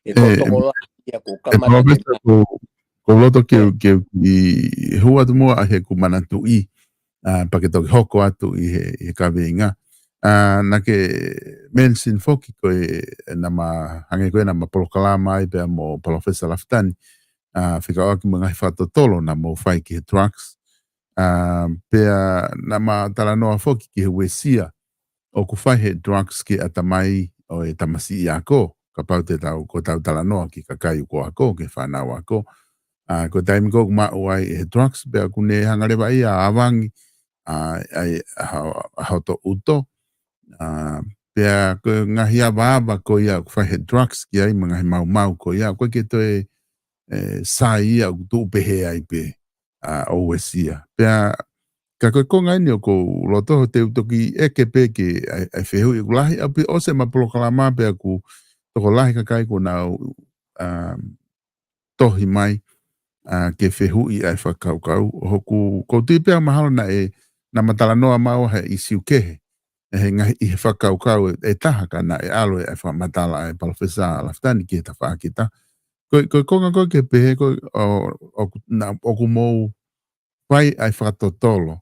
He ko e, eh, tokolahi ia ko e, eh, kamata ke Professor, ma- ko, ko loto ke, eh, ke, ʻi hua tu mua he ʻoku ou manatuʻi, ah, pea ke toki hoko atu ʻi he, ʻi he kaveinga. Ah, naʻa ke mention foki ko e, naʻa ma, hangē ko e naʻa ma polokalama ai pea mo Professor Lafitani, ah, fekauʻaki mo e ngaahi fakatotolo naʻa mou fai ki he drugs. Ah, pea naʻa ma talanoa foki ki he uesia ʻoku fai he drugs ki he ʻatamai ʻo e tamasiʻi ako, kapau te tau, ko ʻetau talanoa ki he kakai ʻoku ako, ki he fānau ako. Ah, ko e taimi ko ē ʻoku maʻu ai ʻe he drugs, pea ʻoku ne hanga leva ia ʻo ʻavangi, ah, ʻa e, ʻa ho-, ʻa hoto ʻuto. Ah, pea ko e ngaahi avaava ko ia ʻoku fai he drugs ki ai, mo e ngaahi maumau ko ia, ʻoku ʻikai ke toe ʻe, sai ia ʻoku tuʻu pehē ai pē, ʻa, ʻo uesia. Pea, ka ko e konga eni ʻoku ou loto he te u toki ʻeke pē ki ai, ai fehuʻi ʻoku lahi, ʻa pē ʻosi ʻema polokalama pea ʻoku tokolahi kakai ʻoku nau, um, tohi mai, ʻa, ke fehuʻi ai fakakaukau. ʻO hoku, ʻoku ou tui pē ʻoku mahalo naʻe, naʻa ma talanoa maua he ʻīsiu kehe. ʻE he ngaahi ʻi he fakakaukau ʻe, ʻe taha ka naʻe ʻalu ʻa e fakamatala ʻa e Palōfesa Lafitani ki he tafaʻaki ʻe taha. Ko, ko e konga ko ē ke pehē ko ē ʻo, ʻo, naʻa, ʻoku mou fai ʻa e fakatotolo.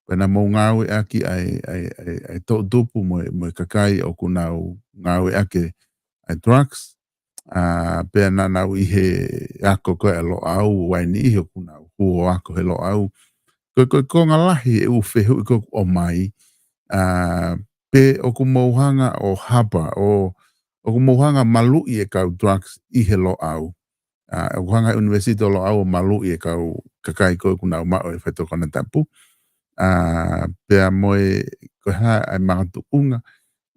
Pea naʻa mou ngāueʻaki ʻa e, ʻa e, ʻa e, ʻa e toʻutupu mo e, mo e kakai ʻoku nau ngāueʻaki ʻa e drugs. ʻA, pea naʻa nau ʻi he ako ko ē ʻa e Loʻau, ʻa e niʻihi ʻoku nau huo ako he Loʻau. Ko, ko e konga lahi ʻe ʻū fehuʻi ko ē ʻoku ʻomai, ʻa, pe ʻoku mou hanga ʻo hapa, ʻo, ʻoku mou hanga maluʻi e kau drugs ʻi he Loʻau. ʻA, ʻoku hanga ʻe he ʻUnivēsiti ʻo Loʻau ʻo maluʻi e kau kakai ko ē ʻoku nau maʻu e faitoʻo konatapu. ʻA, pea mo e, ko e hā ʻa e makatuʻunga,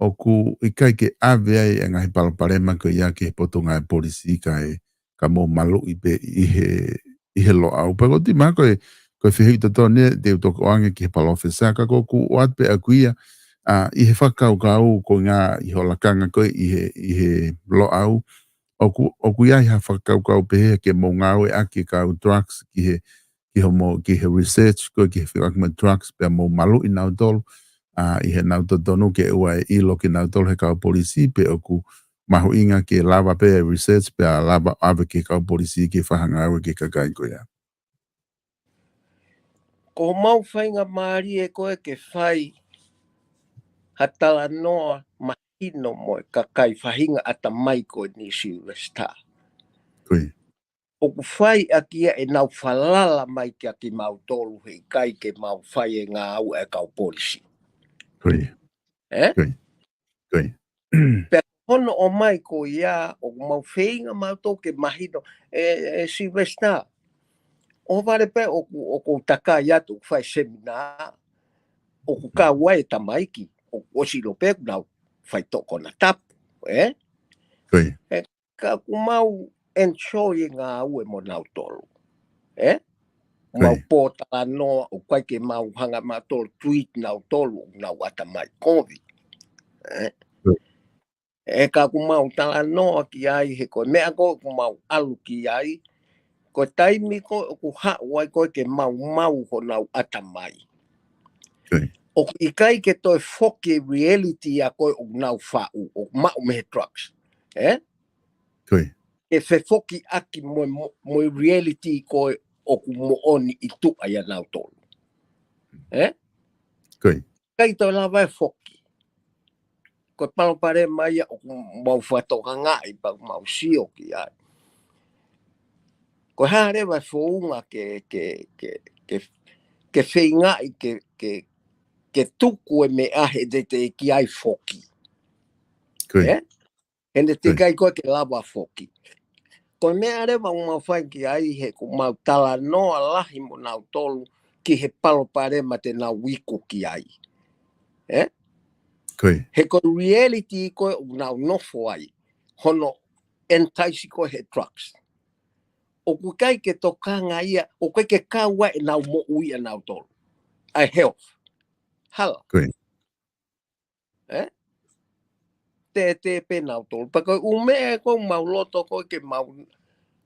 ʻoku ʻikai ke ʻave ai e ngaahi palopalema ko ia ki he Potungāue Polisi kae, ka mou maluʻi pē ʻi he, ʻi he Loʻau. Pea ʻoku ou tui mahalo ko e, ko e fehuʻi totonu ē, te u toki ʻoange ki he Palōfesa ka ʻoku ou ʻoatu pē ʻaku ia, ʻa, ʻi he fakakaukau ko e ngaahi ʻi he lakanga ko ē ʻi he, ʻi he Loʻau, ʻoku, ʻoku ʻi ai ha fakakaukau pehē ke mou ngāueʻaki e kau drugs ki he, ki hoʻomou, ki he research, ko e ki he fekauʻaki mo e drugs, pea mou maluʻi nautolu, ʻa, ʻi heʻenau totonu ke ʻoua ʻe ʻilo kinautolu he kau polisi, pe ʻoku mahuʻinga ke lava pē e research, pea lava ʻave ki he kau polisi ke fai ha ngāue ki he kakai ko ia. Ko homau faingamālie ko ē ke fai ha talanoa mahino mo e kakai faʻahinga ʻatamai ko eni Silivesitā. Ko ia. ʻOku fai ʻaki ia ʻenau falala mai kia kimautolu he ʻikai ke mau fai e ngāue ʻa e kau polisi. Ko ia. Ē? Ko ia. Ko ia. Pea hono ʻomai ko ia, ʻoku mau feinga mautolu ke mahino, ʻe, ʻe Silivesitā. ʻO vale pē ʻoku, ʻoku ou takai atu, ʻoku fai seminā, ʻoku kau ai e tamaiki, ʻoku ʻosi ʻilo pē ʻoku nau faitoʻo konatapu, ē? Ko ia. Ē, ka ʻoku mau enjoy e ngāue mo nautolu, ē? Ko ia. Mau pōtalanoa, ʻoku ʻikai ke mau hanga mautolu treat nautolu, ʻoku nau ʻatamai kovi, ē? Ko ia. ʻE ka ʻoku mau talanoa ki ai he ko e meʻa ko ē ʻoku mau ʻalu ki ai, ko e taimi ko ē ʻoku haʻu ai ko ē ke maumau honau ʻatamai. Ko ia. ʻOku ʻikai ke toe foki e reality ʻa ko ē ʻoku nau faʻu, ʻoku maʻu mei he drugs. Ē? Ko ia. Ke fefokiʻaki mo e mo, mo e reality ko ē ʻoku moʻoni ʻi tuʻa ʻia nautolu. Ē? Ko ia. ʻIkai toe lava e foki. Ko e palopalema ia ʻoku mau fakatokangaʻi pea mau sio ki ai. Ko e hā leva e founga ke, ke, ke, ke, ke feingaʻi ke, ke, ke tuku e meʻa he te te ki ai foki. Ko ia. Ē? He ne Ko ia. teʻeki ai ko ē ke lava foki. Ko e meʻa leva ʻoku mau fai ki ai he ʻoku mau talanoa lahi mo nautolu ki he palopalema te nau iku ki ai. Ē? Ko ia. He ko e reality ko ē ʻoku nau nofo ai, hono entice ko ē he drugs. ʻOku ʻikai ke tokanga ia, ʻoku ʻikai ke kau ai ʻenau moʻui ʻanautolu. ʻA e health. Hala. Ko ia. Ē? Te, te pē nautolu. Pea ko e ʻū meʻa ko ē ʻoku mau loto ko ē ke mau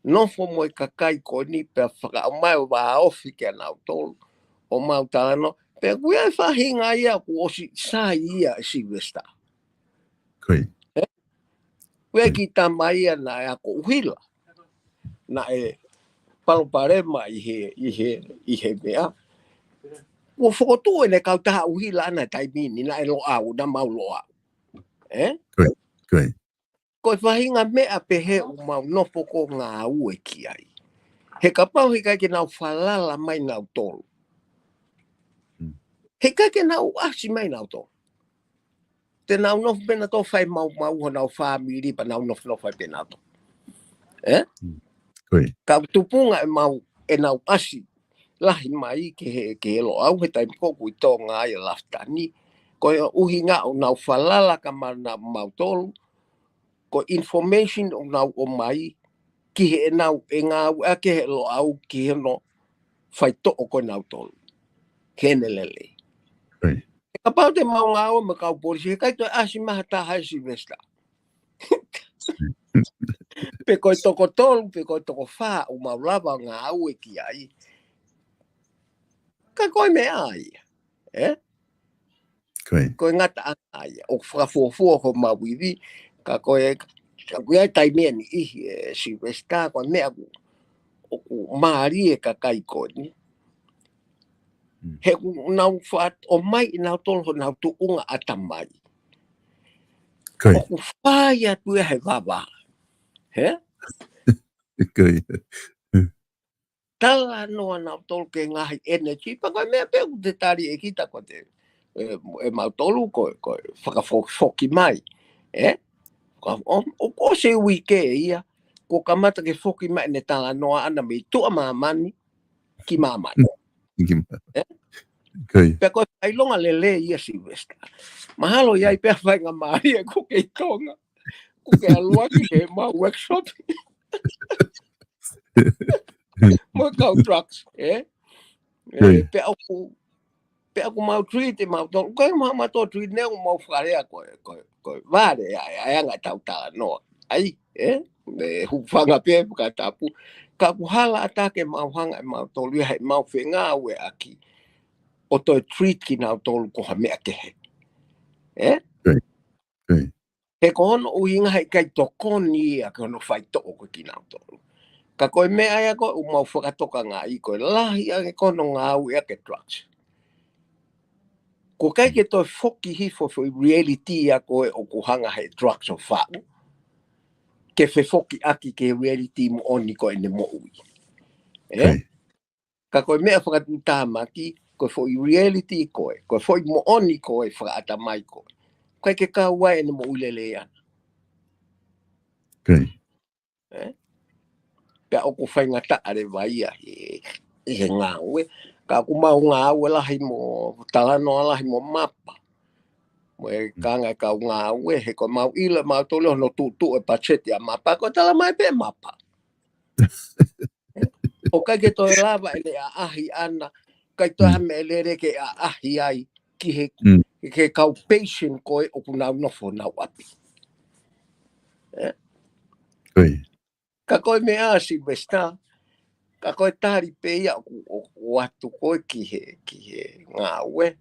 nofo mo e kakai ko eni pea fakaʻomai ʻo vāofi kia nautolu. ʻO mau talanoa. Pea ʻoku ʻi ai e faʻahinga ia kuo ʻosi sai ia ʻe Silivesitā. Ko ia. Ē? ʻOku ʻi ai e kiʻi tama ia naʻe ako ʻuhila. Naʻe palopalema ʻi he, ʻi he, ʻi he meʻa. Kuo fokotuʻu ʻene kautaha ʻuhila ʻana he taimi ni naʻe Loʻau, naʻa mau Loʻau. Ē? Ko ia. Ko ia. Ko e faʻahinga meʻa pehē ʻoku mau nofo ko ē ngāue ki ai. He kapau he ʻikai ke nau falala mai nautolu. Mm. He ʻikai ke nau ʻasi mai nautolu. Te nau nofo pē nautolu fai maumau honau fāmili pea nau nofonofo ai pē nautolu. Ē? Mm. Ko ia. Ka ʻoku tupunga ʻemau, ʻenau ʻasi lahi mai ki he, ki he Loʻau he taimi ko ē ʻoku ʻi Tonga ai ʻa Lafitani. Ko e ʻuhinga ʻoku nau falala kia ma-, na-, mautolu, ko e information ʻoku nau ʻomai, ki heʻenau ʻe ngāueʻaki he Loʻau ki hono faitoʻo ko ē ʻo nautolu. Ke ne lelei. Right. Kapau te mau ngāue mo e kau polisi, he ʻikai toe ʻasi mai ha taha ʻe Sylvester. Pe ko e toko tolu, pe ko e toko fā, ʻoku mau lava ngāue ki ai. Ka ko e meʻa ia, ē? Ko e. Ko e ngataʻanga ia, ʻoku fakafuofua homau ivi, ka ko e, ka ko e taimi ʻe niʻihi ʻe Sylvester, ko e meʻa ʻoku, ʻoku mālie e kakai ko eni. Mm. He ʻoku nau fat, ʻomai ʻe nautolu honau tuʻunga ʻatamai. Ko e. ʻOku fai atu ia he vava. He? Ko e. Talanoa nautolu ki he ngaahi energy, pea ko e meʻa pē ʻoku te tali ʻe kita ko te, ē, ʻe mautolu ko, ko e fakafokifoki mai. Ē? Ka, ʻo, ʻo, ʻosi e uike ia, kuo kamata ke foki mai ʻene talanoa ʻana mei tuʻa māmani ki māmani. Ki mā-, Ē? Ko e. Pea ko e fakaʻilonga lelei ia Sylvester. Mahalo ʻe ʻi ai pē ha faingamālie ʻoku ke ʻi Tonga. ʻOku ke ʻalu ʻaki he mau workshop. Mo e kau drugs, ē? Ē, Ko e. pea ʻoku, pea ʻoku mau treat ʻe mautolu. Ko e mau, mau treat ne ʻoku mau fakalea ko e, ko e, ko e vale, ʻa e, ʻa e anga ʻetau talanoa. ʻAi, ē? Me hūfanga pē fakatapu. Ka ʻoku hala ʻatā ke mau hanga ʻe mautolu ia he mau fengāueʻaki ʻo toe treat kinautolu ko ha meʻa kehe. Ē? Ko e. Ko e. He ko hono ʻuhinga he ʻikai tokoni ia ki hono faitoʻo ko ē kinautolu. Ka ko e meʻa ia ko ē ʻoku mau fakatokangaʻi ko e lahi ange ko hono ngāueʻaki e drugs. ʻOku ʻikai ke toe foki hifo foʻi reality ia ko ē ʻoku hanga he drugs ʻo faʻu. Ke fefokiʻaki ki he reality moʻoni ko ē ʻene moʻui. Ē? Ko e. Ka ko e meʻa fakatuʻutāmaki, ko e foʻi reality ko ē, ko e foʻi moʻoni ko ē fakaʻatamai ko ē. ʻIkai ke kau ai ʻene moʻui lelei ʻana. Ko e. Ē? Pea ʻoku faingataʻa leva ia ʻi, ʻi he ngāue. Ka ʻoku mau ngāue lahi mo, talanoa lahi mo Mapa. Mo e Mm. kāinga ʻe kau ngāue, he ko e mau ʻilo ʻe mautolu hono tuʻutuʻu e patiseti ʻa Mapa, ko e tala mai pē Mapa. ʻOku ʻikai ke toe lava ʻene ʻaʻahi ʻana, ʻikai toe Mm. ha meʻa lele ke ʻaʻahi ai, ki he, Mm. ki he kau patient ko ē ʻoku nau nofo honau ʻapi. Ko e. Ka ko e meʻa Sylvester, ka ko e tali pē ia ʻoku, ʻoku ʻoatu ko ē ki he, ki he ngāue,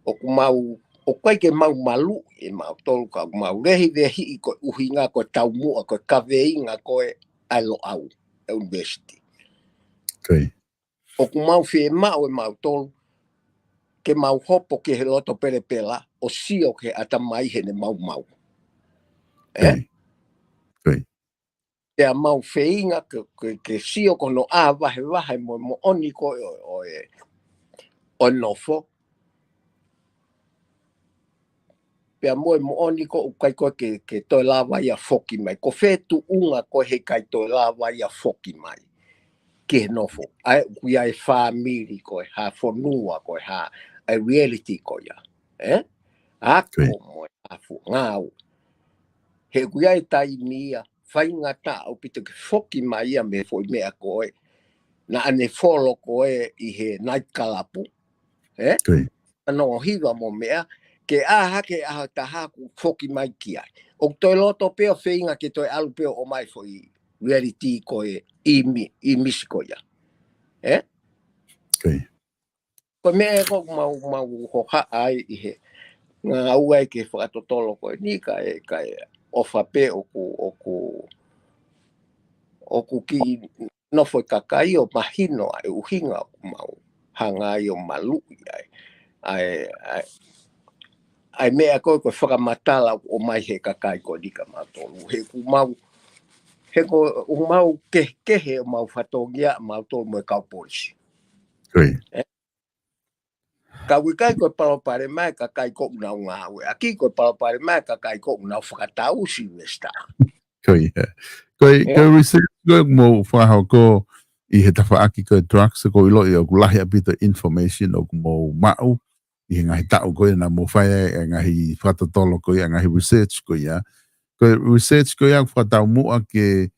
ʻoku mau, ʻoku ʻikai ke mau maluʻi ʻe mautolu ka ʻoku mau lehilehiʻi ko e ʻuhinga ko e taumuʻa, ko e kaveinga ko ē ʻa e Loʻau, ʻa e university. Ko e. ʻOku mau fiemaʻu ʻe mautolu, ke mau hopo ki he loto pelepela, ʻo sio ki he ʻatamai heʻene maumau. Ē? Ko e. Ko e. Pea mau feinga ke, ke, ke sio ko hono ʻā vahevahe mo e moʻoni ko ē ʻo, ʻo e, ʻo e nofo. Pea mo e moʻoni ko ē ʻoku ʻikai ko ē ke, ke toe lava ia foki mai. Ko fē tuʻunga ko ē he ʻikai toe lava ia foki mai. Ki he nofo. ʻA ē ʻoku ʻi ai e fāmili ko ē, ha fonua ko ē, ha, ʻa e reality ko ia. Ē? Ako Ko e. Mo e afu ngāue. He ʻoku ʻi ai e taimi ia, faingataʻa ʻaupito ke foki mai ia mei he foʻi meʻa ko ē. Naʻa ne folo ko ē ʻi he nightclub. Ē? Ko e. Ano hiva mo meʻa, ke ʻā hake ʻaho ʻe taha kuo foki mai ki ai. ʻOku toe loto pē ʻo feinga ke toe ʻalu pē ʻo ʻomai foʻi reality ko ē ʻi Mi-, ʻi Misi ko ia. Ē? Ko e. Ko e meʻa ē ʻoku mau, mau hohaʻa ai ʻi he ngāue ai ki he fakatotolo ko eni kae, kae ʻofa pē ʻoku, ʻoku, ʻoku kiʻi nofo e kakai ʻo mahino ʻa e ʻuhinga ʻoku mau hanga ai ʻo maluʻi ai. ʻA e, ʻa e, ʻa e meʻa ko ē ko e fakamatala ʻoku ʻomai he kakai ko eni kia mautolu. He ʻoku mau, he ko, ʻoku mau kehekehe ʻo mau fatongia mautolu mo e kau polisi. Ko e. Ka ʻoku ʻikai ko e palopalema e kakai ko ē ʻoku nau ngāueʻaki, ko e palopalema e kakai ko ē ʻoku nau fakatau Sylvester. Ko ia. Ko e, Ē? Ko e research ko ē ʻoku mou fakahoko ʻi he tafaʻaki ko e drugs, ʻoku ou ʻiloʻi ʻoku lahi ʻaupito information ʻoku mou maʻu ʻi he ngaahi taʻu ko ē naʻa mou fai ai e ngaahi fakatotolo ko ia, ngaahi research ko ia. Ko e research ko ia ʻoku fakataumuʻa ke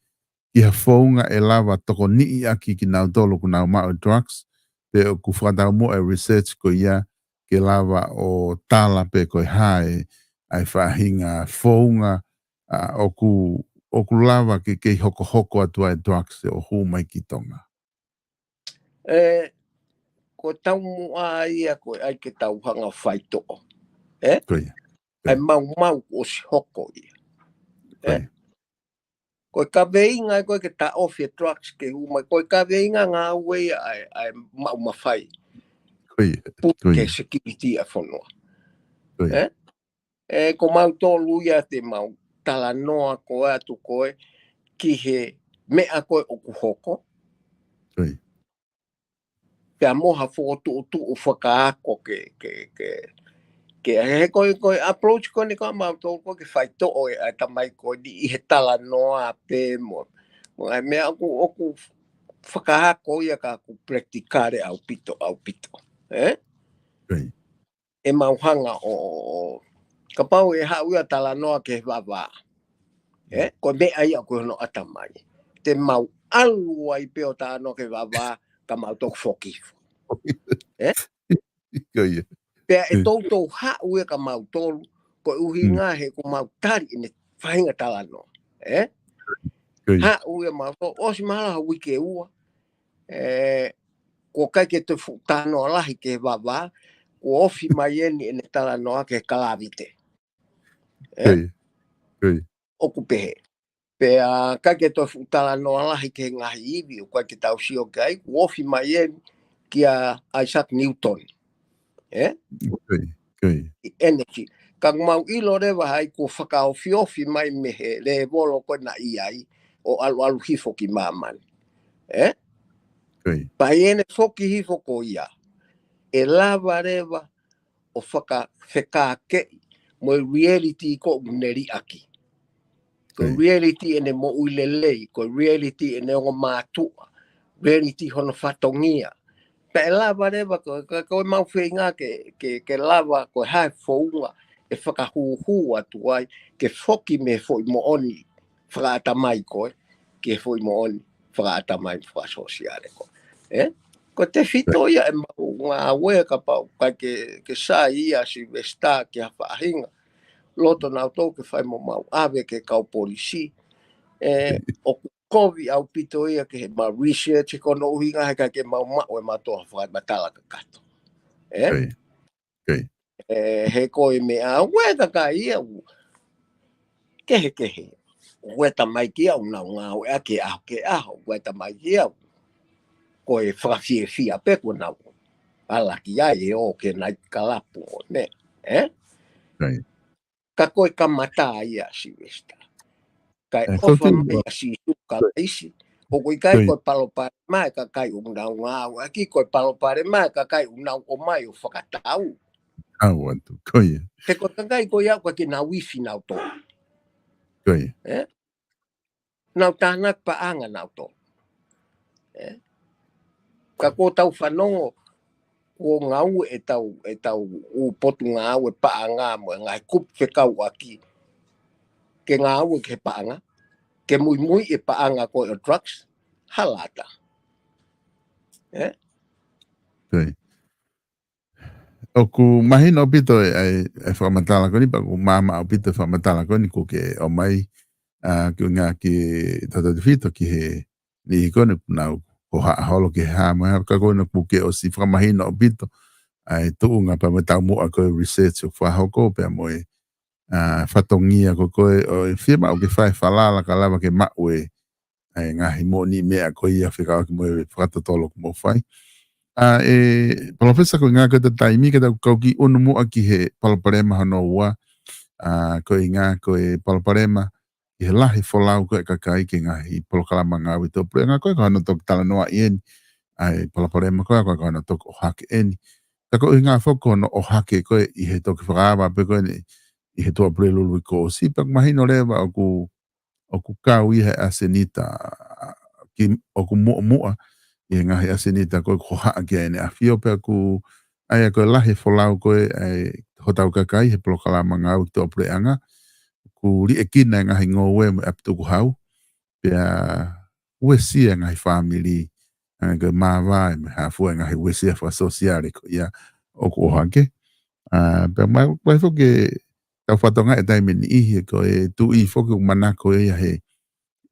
ki ha founga ʻe lava tokoniʻi ʻaki kinautolu ʻoku nau maʻu e drugs, pe ʻoku fakataumuʻa e research ko ia ke lava ʻo tala pe ko e hā e faʻahinga founga, ʻa, ʻoku, ʻoku lava ke, ke hokohoko atu ai e drugs ʻo hū mai ki Tonga. ʻE, ko e taumuʻa ia ko e ʻai ke tau hanga ʻo faitoʻo. ʻE? Ko ia. ʻAi maumau kuo ʻosi hoko ia. Ko ʻE? ia. Ko e kaveinga ko ē ke taʻofi e drugs ke hū mai. Ko e kaveinga ngāue ia ʻa e, ʻa e maʻu mafai. Ko ia. Put Ko ke ia. security ʻa e fonua. Ko ia. ʻE? ʻE, ko mautolu ia te mau talanoa ko ē atu ko ē ki he meʻa ko ē ʻoku hoko. Ko ia. Pea mo ha fokotuʻutuʻu fakaako ke, ke, ke, ke, he ko e, ko e approach ko eni ko ē ʻa mautolu ko ē ke faitoʻo e, ʻa e tamai ko eni ʻi he talanoa pē mo. Mo e meʻa ʻoku, ʻoku fakaako ia ka ʻoku practical ʻaupito, ʻaupito. ʻE? Ko ia. ʻE mau hanga ʻo, ʻo, ʻo, kapau ʻe haʻu ia talanoa ki he vavā. ʻE? Mm. Ko e meʻa ia ko hono ʻatamai. Te mau ʻalu ai pē ʻo talanoa ki he vavā, ka mau toki foki hifo. ʻE? Ko ia. Pea ʻe Mm. toutou haʻu ia kia mautolu, ko e ʻuhinga Mm. he ko mau tali ʻene faʻahinga talanoa. ʻE? Ko ia. Haʻu ia mautolu, ʻosi mahalo ha uike ʻe ua. ʻE, kuo ʻikai ke toe fuʻu talanoa lahi ki he vavā, kuo ofi mai eni ʻene talanoa ki he kalavite. ʻE? Ko ia. Ko ia. ʻOku pehē. Pea ʻikai ke toe fuʻu talanoa lahi ki he ngaahi ivi, ʻoku ʻikai ke tau sio ki ai, kuo ofi mai eni kia Isaac Newton. ʻE? Ko ia. Ko ia. ʻI energy. Ka mau ʻilo leva ai kuo fakaofiofi mai mei he lēvolo ko ē naʻe ʻi ai ʻo ʻaluʻalu hifo ki māmani. ʻE? Ko ia. Pea ʻi heʻene foki hifo ko ia, ʻe lava leva ʻo fakafekākeʻi mo e reality ko ē ʻoku ne liʻaki. Ko e Ko ia. reality ʻene moʻui lelei, ko e reality ʻene ongo mātuʻa, reality hono fatongia. Pea ʻe lava leva ko, ko, ko e mau feinga ke, ke, ke lava ko e hā e founga ʻe fakahūhū atu ai, ke foki mei he foʻi moʻoni fakaʻatamai ko ē, ki he foʻi moʻoni fakaʻatamai fakasōsiale ko ē. ʻE? Ko e tefito ia ʻemau ngāue kapau ʻikai ke, ke sai ia Sylvester ki ha faʻahinga. Loto nautolu ke fai mo mau ʻave ki he kau polisi. ʻE, ʻoku kovi ʻaupito ia ki heʻemau research, ko hono ʻuhinga he ʻikai ke mau maʻu ʻemau toʻo ha fakamatala kakato. ʻE? Ko ia. Ko ia. ʻE, he ko e meʻa, ʻoku ʻi ai e kakai ia ʻoku kehekehe. ʻOku ʻi ai e tamaiki ia ʻoku nau ngāueʻaki ʻaho ki he ʻaho, ʻoku ʻi ai e tamaiki ia ʻoku ko e fakafiefia pē kuo nau ʻalu ki ai ʻo ō ki he naitikalapu ʻo ne, ʻe? Ko ia. Ka ko e kamata ia Sylvester. Kae ʻE, ʻofa mai ʻa Sīsū Kalaisi. ʻOku ʻikai Ko ia. ko e palopalema e kakai ʻoku nau ngāueʻaki, ko e palopalema e kakai ʻoku nau ō mai ʻo fakatau. Au atu, ko ia. He ko e kakai ko ia ʻoku ʻikai ke nau ifi nautolu. Ko ia. ʻE? Nau tānaki paʻanga nautolu. ʻE? Ka ko ʻetau fanongo, kuo ngāue ʻetau, ʻetau ʻū potungāue paʻanga mo e ngaahi kupu fekauʻaki. Ke ngāue ki he paʻanga, ke muimui e paʻanga ko e ʻo drugs, hala ʻatā. ʻE? Ko ia. ʻOku mahino ʻaupito e, e, e fakamatala ko eni, pea ʻoku maama ʻaupito e fakamatala ko eni, kuo ke ʻomai, ʻa, ki he ngaahi tautefito ki he niʻihi ko eni ʻoku nau hohaʻa holo ki he hā mo e hā, ka ko ena kuo ke ʻosi fakamahino ʻaupito ʻa e tuʻunga pea mo e taumuʻa ko e research ʻoku fakahoko pea mo e, ʻa, fatongia ko ē ʻoku fiemaʻu ke fai e falala ka lava ke maʻu e, ʻa e ngaahi moʻoniʻi meʻa ko ia fekauʻaki mo e fakatotolo ʻoku mou fai. ʻA, ʻe, Palōfesa, ko e ʻuhinga ko e taimi ka tau kau ki ʻunu muʻa ki he palopalema hono ua, ʻa, ko e ʻuhinga ko e palopalema ʻi he lahi e folau ko ē e kakai ki he ngaahi polokalama ngāue tuʻapuleʻanga ko ē, ko hono toki talanoaʻi eni ʻa e palopalema ko ē, ko hono toki ʻohake eni. Ka ko e ʻuhinga foki ko hono ʻohake ko ē ʻi he toki fakaava pē ko eni ʻi he Tuʻapulelulu kuo ʻosi, pea ʻoku mahino leva ʻoku, ʻoku kau ia he ʻasenita, ki, ʻoku muʻomuʻa ʻi he ngaahi ʻasenita ko ē ʻoku hohaʻa ki ai ʻEne ʻAfio, pea ʻoku ʻi ai ko e lahi e folau ko ē ʻa hotau kakai he polokalama ngāue tuʻapuleʻanga, ʻoku liʻekina e ngaahi ngoue mo e ʻapi tukuhau, pea uesia e ngaahi fāmili, ʻa, ko e māvae mo e hā fua e ngaahi uesia fakasōsiale ko ia ʻoku ʻohake. ʻA, pea mai, mai foki ke tau fatongia e taimi ni ʻi he ko e tuʻi foki ʻoku manako ia he,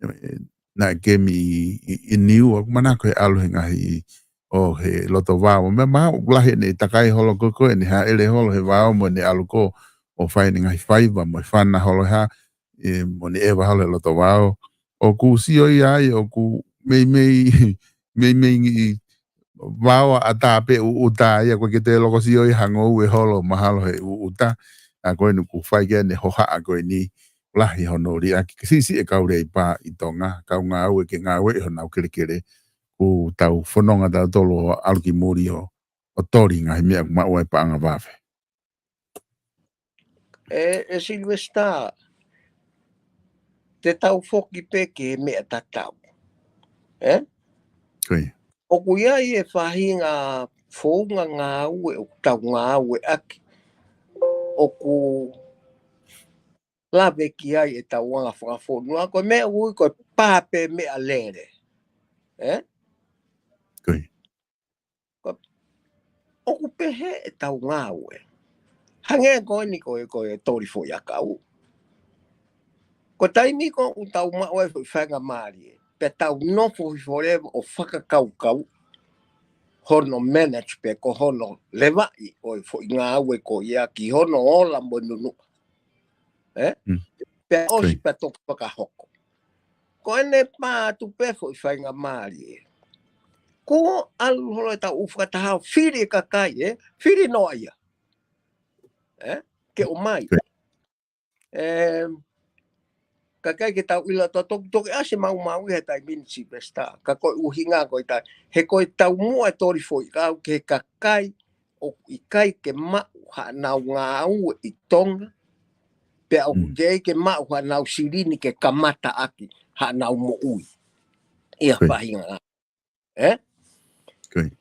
e, naʻe kemi ʻi, ʻi, ʻi Niua, ʻoku manako he ʻalu he ngaahi ʻo he loto vao. Meʻa mahuʻinga lahi ʻene takai holo ko ē, ko ʻene hāʻele holo he vao mo ʻene ʻalu ko ē ʻo fai ʻene ngaahi faiva mo e fana holo hā, e, mo ʻene ʻeva holo he loto vao. ʻOku sio ia ai, ʻoku meimei, meimei ngi vao ʻatā pē ʻuʻuta ia, ko e ke te loko sio ia hango ue holo mahalo he ʻuʻuta. ʻA ko eni ʻoku fai ki ai ʻene hohaʻa ko eni, lahi hono liʻaki, ke siʻisiʻi e kau Leipa ʻi Tonga, kau ngāue ke ngāue ʻi honau kelekele, ʻoku tau fononga tautolu ʻo ʻalu ki muli ʻo, ʻo toli ngaahi meʻa ʻoku maʻu ai paʻanga vave. E, e Silivesitā, te tau foki pē ki he meʻa tatau. E? Ko ia. ʻOku ʻi ai e faʻahinga founga ngāue ʻoku tau ngāueʻaki. ʻOku lave ki ai e tau anga fakafonua, ko e meʻa ʻoku ui ko e pā pē meʻalele. E? Ko ia. Ko, ʻoku pehē e tau ngāue. Hangē ko eni ko e, ko e toli foʻiʻakau. Ko e taimi ko ē ʻoku tau maʻu ai foʻi faingamālie, pea tau nofo hifo leva ʻo fakakaukau hono manage pe ko hono levaʻi ʻo e foʻi ngāue ko ia ki hono ola mo e nunuʻa. E? Mm. Pea ʻosi pea toki fakahoko. Ko ʻene pā atu pē foʻi faingamālie. Ko ʻalu holo e tau ʻū fakataha ʻo fili e kakai, e? Fili noa ia. E? Ke ʻomai. Ko ia. E, kakai ke tau ʻilo to-, to-, toki ʻasi maumau ia he taimi ni Silivesitā. Ka ko e ʻuhinga ko e tai, he ko e taumuʻa e toli foʻiʻakau ki he kakai ʻoku ʻikai ke maʻu haʻanau ngāue ʻi Tonga, pea ʻoku ʻikai ke maʻu haʻanau silini ke kamata ʻaki haʻanau moʻui. ʻI ha faʻahinga. E? Ko ia.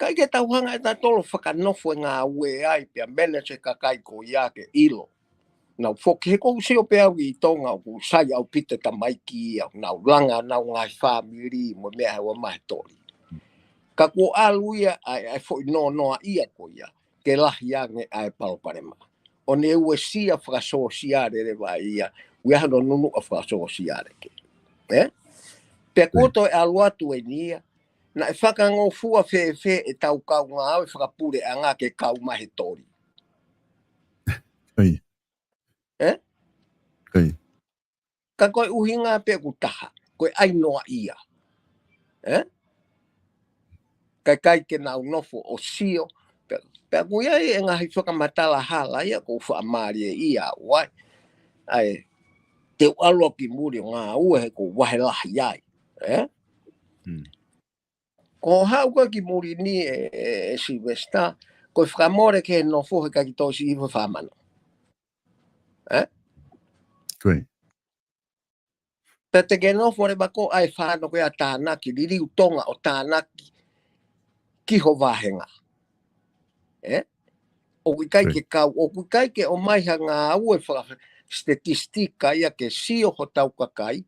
ʻIkai ke tau hanga ʻe tautolu ʻo fakanofo e ngāue ai, pea manage e kakai ko ia ke ʻilo. Nau foki he ʻoku ou sio pē au ʻi Tonga ʻoku sai ʻaupito e tamaiki ia, nau langa nau ngaahi fāmili mo e meʻa he ua mahe toli. Ka kuo ʻalu ia ʻa e, ʻa e foʻi nonoa ia ko ia, ke lahi ange ʻa e palopalema. ʻO ne uesia fakasōsiale leva ia, ui ʻa hono nunuʻa fakasōsiale ke. E? Pea kuo toe ʻalu atu eni ia, naʻe fakangofua fēfē e tau kau ngāue fakapuleʻanga ke kau mai he toli. Ko ia. E? Ko ia. Ka ko e ʻuhinga pē ʻoku taha, ko e ʻai noa ia. E? Kae ʻikai ke nau nofo ʻo sio, pea, pea ʻoku ʻi ai e ngaahi fakamatala hala ia ʻoku ou faʻa mālieʻia au ai. ʻAi, te u ʻalu au ki muli ʻo ngāue he ʻoku ou vahe lahi ai. E? Mm. Ko hoʻo haʻu ko ē ki muli ni e, e, e Silivesitā, ko e fakamole ke nofo he ʻikai ke toe siʻi hifo e fā mano. E? Ko ia. Pea te ke nofo leva ko ē ʻa e fānau ko ia ʻa tānaki, liliu Tonga ʻo tānaki ki ho vāhenga. E? ʻOku ʻikai ke kau, ʻoku ʻikai ke ʻomai ha ngāue faka-, statistika ia ke sio hotau kakai,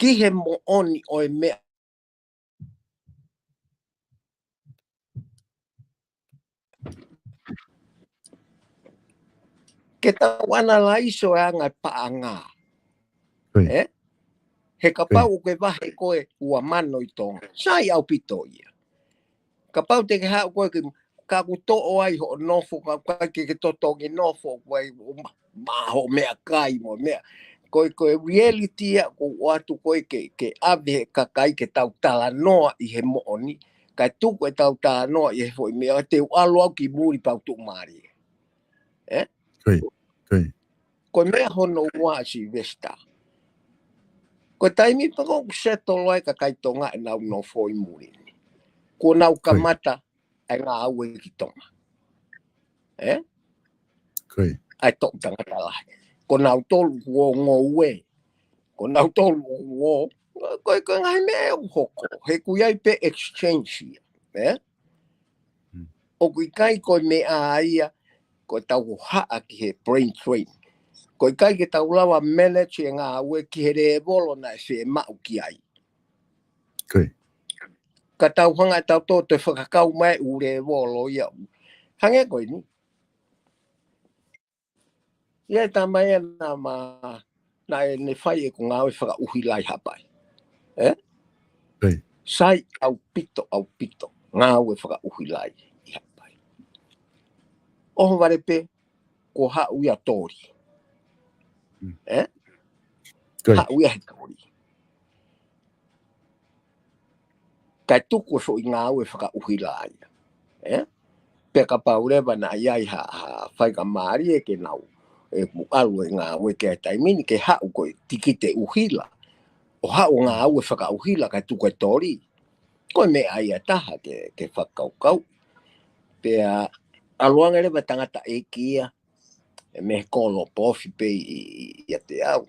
ki he moʻoni ʻo e meʻa ke tau analaiso e anga e paʻanga. Ko ia. E? He kapau ʻoku ke vahe ko ē ua mano ʻi Tonga. Sai ʻaupito ia. Kapau te ke haʻu ko ē ke, ka ʻoku toʻo ai hoʻo nofo, ka ʻoku ʻikai ke ke totongi nofo, ko e ma-, maho meʻakai mo e meʻa. Ko e, ko e reality ia, ʻoku ou ʻoatu ko ē ke, ke ʻave he kakai ke tau talanoa ʻi he moʻoni, kae tuku e tau talanoa ʻi he foʻi meʻa, te u ʻalu au ki muli pea u tuʻumālie. E? Ko ia, ko ia. Ko e meʻa hono ua ʻa Silivesitā. Ko e taimi pē ko ē ʻoku settle ai e kakai Tonga ʻenau nofo ʻi muli ni, kuo nau kamata ʻa e ngāue ki Tonga. E? Ko ia. ʻA e toʻu tangata lahi. Ko nautolu kuo ngoue. Ko nautolu kuo. Ko e, ko e ngaahi meʻa ʻoku hoko. He ʻoku ʻi ai pē exchange ia. E? Mm. ʻOku ʻikai ko e meʻa ia, ko e tau hohaʻa ki he brain drain. Ko e ʻikai ke tau lava manage e ngāue ki he lēvolo naʻe fiemaʻu ki ai. Ko ia. Ka tau hanga ʻe tautolu ʻo fakakau mai ʻū lēvolo ia. Hangē ko eni. ʻI ai e tama ia naʻa ma, naʻe ne fai ʻeku ngāue fakaʻuhila ʻi Haʻapai. Ē? Ko ia. Sai ʻaupito, ʻaupito. Ngāue fakaʻuhila ʻi Haʻapai. ʻOhovale pē, kuo haʻu ia ʻo toli. Mm. Ē? Ko ia. Haʻu ia he toli. Kae tuku e foʻi ngāue fakaʻuhila ia. Ē? Pea kapau leva naʻe ʻi ai ha, ha faikamālie ke nau, ʻe, mo ʻalu e ngāue ki he taimi ni ke haʻu ko e tikite ʻuhila. ʻO haʻu ngāue fakaʻuhila kae tuku e toli. Ko e meʻa ia ʻe taha ke, ke fakakaukau. Pea ʻalu ange leva e tangataʻeiki ia, ʻe mei he kolo pē ʻoku ofi pē ʻi, ʻi, ʻiate au.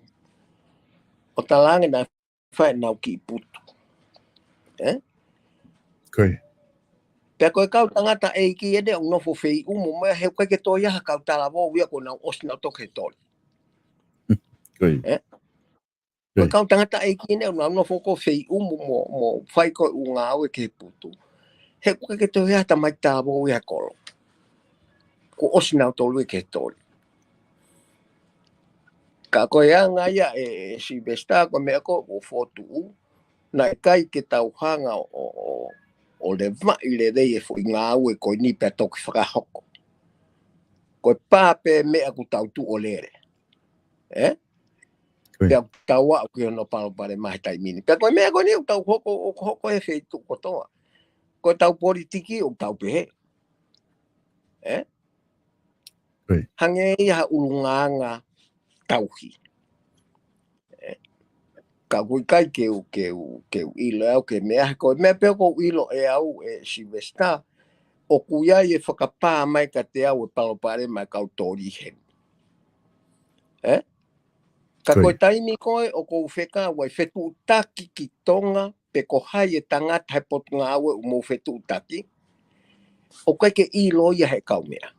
ʻO tala ange naʻe fai ʻenau kiʻi putu. Ē? Ko ia. Pea ko e kau tangataʻeiki eni ʻoku nofo feiʻumu mo ia he ʻoku ʻikai ke toe ʻi ai ha kau talavou ia kuo nau ʻosi nau toki he toli. Ko ia. Ē? Ko e kau tangataʻeiki eni ʻoku nau nofo ko ē feiʻumu mo, mo fai ko ē ʻū ngāue ki he putu. He ʻoku ʻikai ke toe ʻi ai ha tamaiki talavou ia he kolo. Kuo ʻosi nautolu ia ki he toli. Ka ko e anga ia ʻe, ʻe Sylvester ko e meʻa ko ē ʻoku fotu. Naʻe ʻikai ke tau hanga ʻo, ʻo, ʻo levaʻi lelei e foʻi ngāue ko eni pea toki fakahoko. Ko e pā pē meʻa ʻoku tau tuʻu ʻo lele. Ē? Ko ia. Pea tau aʻu ki hono palopalema he taimi ni. Pea ko e meʻa ko eni ʻoku tau hoko, ʻoku hoko he feituʻu kotoa. Ko e tau politiki ʻoku tau pehē. Ē? Ko ia. Hangē ia ha ʻulungaanga tauhi. Ē? Ka ʻoku ʻikai ke u, ke u, ke u ʻilo ʻe au ki he meʻa, ko e meʻa pē ʻoku ou ʻilo ʻe au ʻe Sylvester, ʻoku ʻi ai e fakapā mai kiate au e palopalema e kau toli heni. Ē? Ka Ko ia. Ko e taimi ko ē ʻoku ou fekau ai fetuʻutaki ki Tonga, pe ko hai e tangata he potungāue ʻoku mou fetuʻutaki, ʻoku ʻikai ke ʻilo ia he kau meʻa.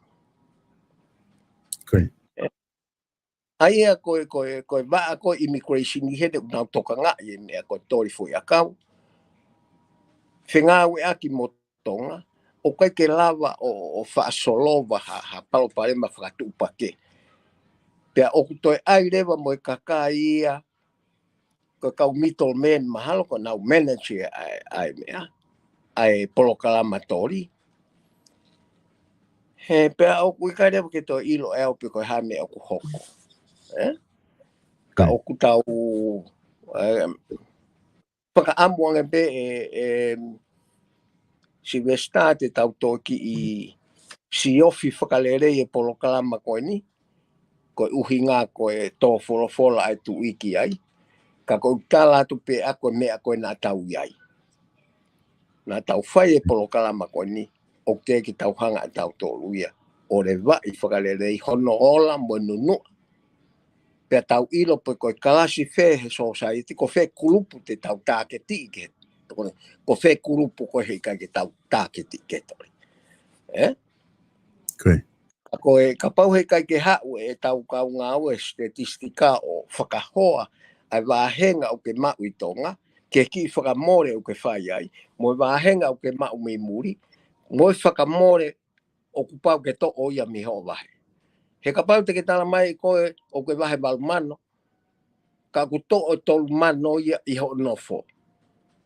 Ko ia. ʻA ia ko e, ko e, ko e vaʻa ko e immigration ʻi heni ʻoku nau tokangaʻi e meʻa ko e toli foʻiʻakau. Fengāueʻaki mo Tonga, ʻoku ʻikai ke lava ʻo, ʻo faʻa solova ha, ha palopalema fakatuʻupakē. Pea ʻoku toe ʻai leva mo e kakai ia, ko e kau middleman mahalo ko ʻenau manage ʻa e, ʻa e meʻa, ʻa e polokalama toli. He pea ʻoku ʻikai leva ke toe ʻilo ʻe au pe ko e hā e meʻa ʻoku hoko. Ē? Ka Right. ʻoku tau, ē, fakaʻamu ange pē ʻe, ʻe Sylvester te tau toki siofi fakalelei e polokalama ko eni, ko e ʻuhinga ko e tō folofola ʻa e Tuʻi ki ai, ka ʻoku ou tala atu pē ʻa ko e meʻa ko ē naʻa tau ʻi ai. Naʻa tau fai e polokalama ko eni, ʻoku teʻeki tau hanga ʻe tautolu ia ʻo levaʻi fakalelei hono ola mo e nunuʻa. Pea tau ʻilo pe ko e kalasi fē he society, ko fē kulupu te tau tāketiʻi ki he, ko fē kulupu ko ē he ʻikai ke tau tāketiʻi ki he toli. Ē? Ko ia. Ka ko e, kapau he ʻikai ke haʻu e tau kau ngāue statistika ʻo fakahoa ʻa e vāhenga ʻoku ke maʻu ʻi Tonga, ke kiʻi fakamole ʻoku ke fai ai, mo e vāhenga ʻoku ke maʻu mei muli, mo e fakamole ʻoku pau ke toʻo ia mei hoʻo vahe. He kapau te ke tala mai ko ē ʻoku ke vahe valu mano, ka ʻoku toʻo tolu mano ia ʻi hoʻo nofo.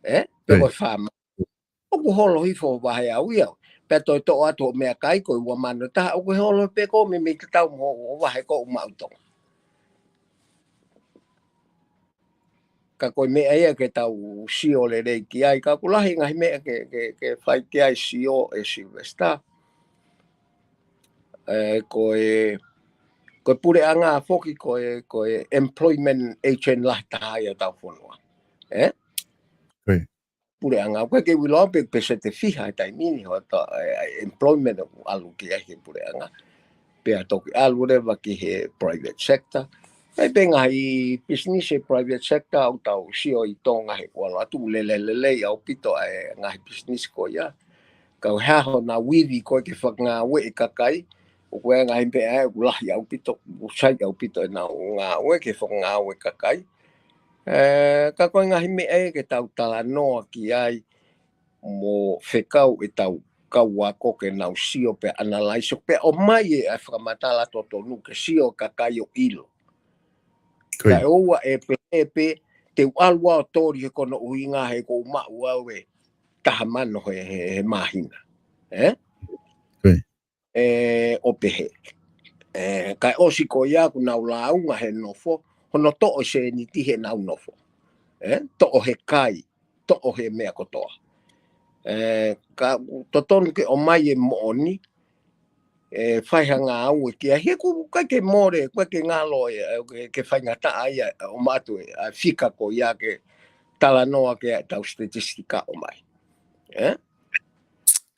Ē? Pe ko e fā mano. ʻOku holo hifo vahe au ia. Pea toe toʻo atu hoʻo meʻakai ko e ua mano taha, ʻoku holo pē ko e meimei tatau mo hoʻo vahe ko ē ʻoku maʻu ʻi Tonga. Ka ko e meʻa ia ke tau sio lelei ki ai, ka ʻoku lahi ngaahi meʻa ke, ke, ke fai ki ai sio ʻe Sylvester. Ē, ko e, ko e puleʻanga foki, ko e, ko e employment agent lahi taha ia ʻo tau fonua. Ē? Ko ia. Puleʻanga, ʻoku ʻikai ke u ʻilo pe, pe sete fiha he taimi ni, hoto, ē, ē, employment ʻoku ʻalu ki ai he puleʻanga. Pea toki ʻalu leva ki he private sector. ʻAi pē ngaahi business he private sector ʻoku tau sio ʻi Tonga he kualo atu lele lelei ʻaupito ʻa e ngaahi business ko ia. Ka ʻoku hā honau ivi ko ē ke fakangāueʻi e kakai, ʻoku ʻi ai e ngaahi meʻa ʻoku lahi ʻaupito, ʻoku sai ʻaupito ʻenau ngāue ki he fakangāue kakai. Ē, ka ko e ngaahi meʻa ia ke tau talanoa ki ai mo fekau ʻetau kau ako ke nau sio pea analyze pea ʻomai e ʻa e fakamatala totonu ke sio kakai ʻo ʻilo. Ko ia. Kae ʻoua ʻe pehē pē te u ʻalu ʻo toli he kono ʻuhinga he ʻoku ou maʻu au e taha mano he, he, he māhina. Ē? Ko ia. Ē, ʻo pehē. Ē, kae ʻosi ko ia ʻoku nau lāunga he nofo, hono toʻo e sēniti heʻenau nofo. Ē? Toʻo he kai, toʻo he meʻa kotoa. Ē, ka totonu ke ʻomai e moʻoni, ē, fai ha ngāue ki ai. He ʻoku ʻikai ke mole, ʻikai ke ngalo, ē, ke, ke faingataʻa ia, ʻo ʻomai atu e, ʻa e fika ko ia ke talanoa ki ai ʻetau statistika ʻomai. Ē?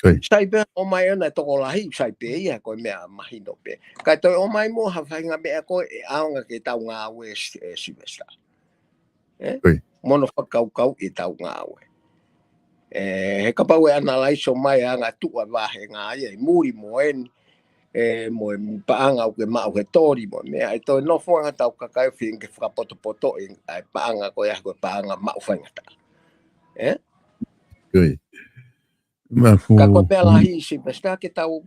Ko ia. Sai pē ʻomai ʻena e tokolahi, sai pē ia ko e meʻa mahino pē. Kae toe ʻomai mo ha faʻahinga meʻa ko ē ʻe ʻaonga ki heʻetau ngāue, ē, Sylvester. Ē? Ko ia. Mo hono fakakaukau ʻetau ngāue. Ē, he kapau ʻe analyze ʻomai ʻa e anga tuʻa vahenga ia ʻi muli mo eni, ē, mo e paʻanga ʻoku ke maʻu he toli mo e meʻa, ʻe toe nofo ange ʻetau kakai ʻo feinga ke fakapotopotoʻi ʻa e paʻanga ko ia ko e paʻanga maʻu faingataʻa. Ē? Ko ia. Mafu. Ka ko e meʻa lahi Sylvester ke tau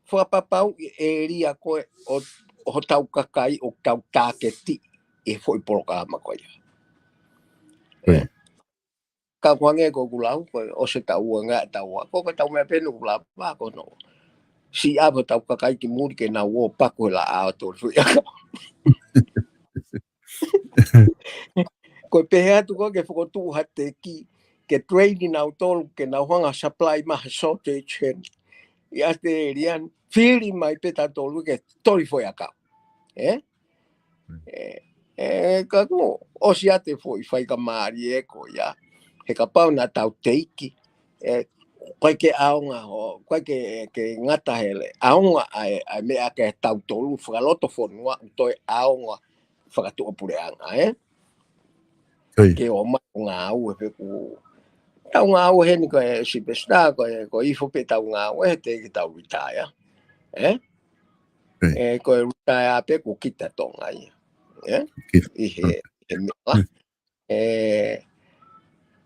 fakapapauʻi e ʻēlia ko ē ʻo, ʻo hotau kakai ʻoku tau tāketiʻi ʻi he foʻi polokalama ko ia. Ko ia. Ē? Ka ko e hangē ko ʻeku lau, ko e ʻosi e taʻu ua ngaahi taʻu ua, ko e tau meʻa pē ʻoku lava ko hono siʻi ʻave hotau kakai ki muli ke nau ō ʻo paku he laʻā ʻo toli foʻi ʻakau. Ko e pehē atu ko ē ke fokotuʻu ha teki, ke train kinautolu, ke nau hanga ʻo supply mai ha shortage heni ʻi ʻAositelēlia ni, fili mai pē tautolu ke toli foʻi ʻakau. Ē? Ē, ē, ka kuo ʻosi ʻa e foʻi faingamālie ko ia. He kapau naʻa tau teiki, ē, ʻoku ʻikai ke ʻaonga, ʻoku ʻikai ke, ke ngata he ʻaonga ʻa e, ʻa e meʻa kia tautolu fakalotofonua, ʻoku toe ʻaonga fakatuʻapuleʻanga, ē? Ko ia. Ke ʻomai ʻo ngāue pē ʻoku tau ngāue heni ko e Sylvester, ko e, ko e ifo pē ʻetau ngāue he teʻeki ke tau retire. Ē? Ko ia. Ē, ko e retire pē ʻoku kita Tonga ia. Ē? Kita. ʻI he, ʻi he meʻa. Ē,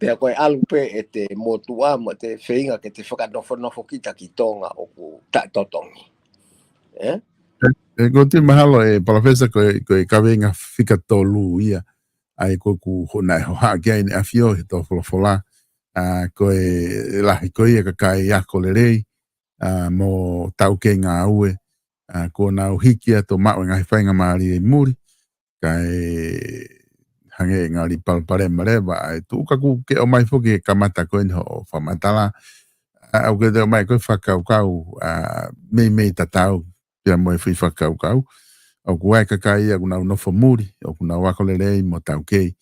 pea ko e ʻalu pē ʻete motuʻa mo ʻete feinga ke te fakanofonofo kita ki Tonga ʻoku taʻetotongi. Ē? Ē, ē, ko e mahalo ē, Palōfesa, ko e, ko e kaveinga fika tolu ia, ʻa ia ko ʻeku hoʻo naʻe hohaʻa ki ai ʻEne ʻAfio he tō folofola, ʻa, ko e lahi ko ia e kakai ako lelei, ʻa, mo taukei ngāue, ʻa, kuo nau hiki atu ʻo maʻu e ngaahi faingamālie ʻi muli, kae hangē ʻe ngali palopalema leva, ʻa e tuʻu ka kuo ke ʻomai foki he kamata ko eni hoʻo fakamatala, ʻa, ʻoku ke toe ʻomai ko e fakakaukau, ʻa, meimei tatau, pea mo e foʻi fakakaukau. ʻOku ʻi ai e kakai ia ʻoku nau nofo muli, ʻoku nau ako lelei mo taukei.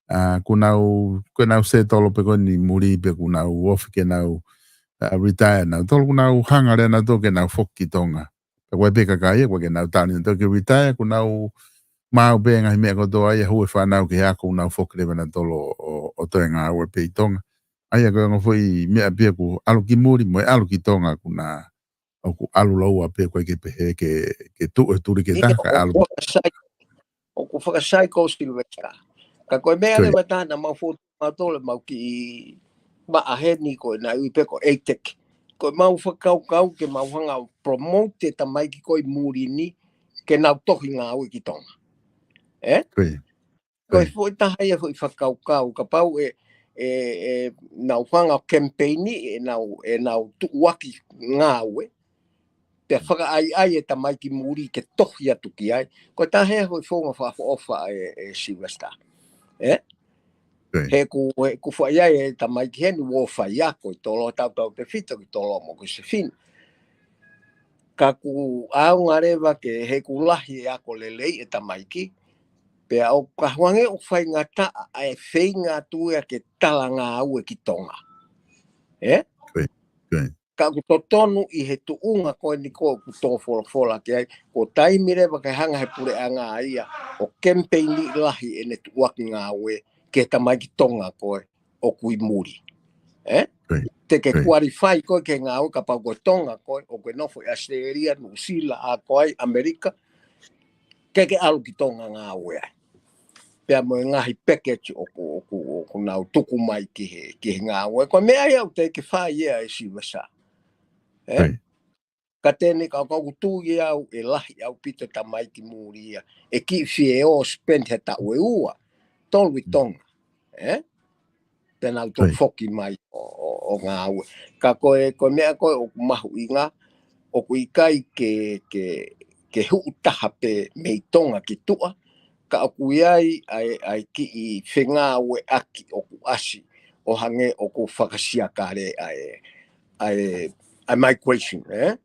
ʻA, ʻoku nau, ko ʻenau sētolo pē ko eni muli pea ʻoku nau ofi ke nau, ʻa, retire nautolu, ʻoku nau hanga leva nautolu ke nau foki ki Tonga. Pea ʻoku ʻi ai pē kakai ia, ʻoku ʻikai ke nau tali nautolu ke retire, ʻoku nau maʻu pē ngaahi meʻa kotoa ia, hū e fānau ki he ako, ʻoku nau foki leva nautolu ʻo, ʻo toe ngāue pē ʻi Tonga. ʻA ia ko e ongo foʻi meʻa pē ia ʻoku ʻalu ki muli, mo e ʻalu ki Tonga, ʻoku na ʻoku ʻalu lōua pē, ʻoku ʻikai ke pehē ke, ke tuʻu e tuli ke ʻIo, taha, ka ʻoku ʻalu. Fakasai-, ʻoku fakasaikolojikale. Ka ko e meʻa Ko ia. leva ʻe taha naʻa mau fokotuʻu mautolu ʻemau kiʻi maʻa heni ko ē naʻe ui pē ko e ATEC. Ko ʻemau fakakaukau ke mau hanga ʻo promote e tamaiki ko ē ʻi muli ni ke nau tohi ngāue ki Tonga. Ē? Ko ia. Ko e Ko ia. foʻi taha ia foʻi fakakaukau, kapau ʻe, ʻe, ʻe nau hanga ʻo campaign ʻenau, ʻenau tuʻuaki ngāue, pea fakaʻaiʻai e tamaiki muli ke tohi atu ki ai. Ko e taha ia foʻi founga fakaʻofoʻofa ē, ē Sylvester. Ē? Ko ia. He ʻoku, he ʻoku fai ai e tamaiki heni ʻo faiako ʻi Toloa, tautautefito ki Toloa mo Kusefini. Ka ʻoku ʻaonga leva ke he ʻoku lahi e ako lelei e tamaiki, pea ʻoku hangē ʻoku faingataʻa ʻa e feinga atu ia ke tala ngāue ki Tonga. Ē? Ko ia, ko ia. Ka ʻoku totonu ʻi he tuʻunga ko eni ko ē ʻoku tō folofola ki ai, ko e taimi leva ke hanga he puleʻanga ia ʻo campaign lahi ʻene tuʻuaki ngāue ki he tamaiki Tonga ko ē ʻoku ʻi muli. Ē? Ko ia. Te ke qualify koe ke ngāue kapau ko Tonga koe, ʻoku ke nofo ʻi ʻAositelēlia, Nuʻusila, ʻa ko ai, ʻAmelika, ke ke ʻalu ki Tonga ngāue ai. Pea mo e ngaahi package ʻoku, ʻoku, ʻoku nau tuku mai ki he, ki he ngāue. Ko e meʻa ia ʻoku teʻeki ke fai ia ʻe Sylvester. Ē? Ka teni ka ʻoku ou tui au ʻe lahi ʻaupito tamaiki muli ia ʻe kiʻi fie ō spend he taʻu ʻe ua, tolu ʻi Tonga. Ē? Pea nau toki foki mai ʻo, ʻo, ʻo ngāue. Ka ko e, ko e meʻa ko ē ʻoku mahuʻinga, ʻoku ʻikai ke, ke, ke huʻu taha pē mei Tonga ki tuʻa, ka ʻoku ʻi ai ʻa e, ʻa e kiʻi fengāueʻaki ʻoku ʻasi, ʻo hangē ʻoku fakasiakale ʻa e, ʻa e, ʻa e migration, ē?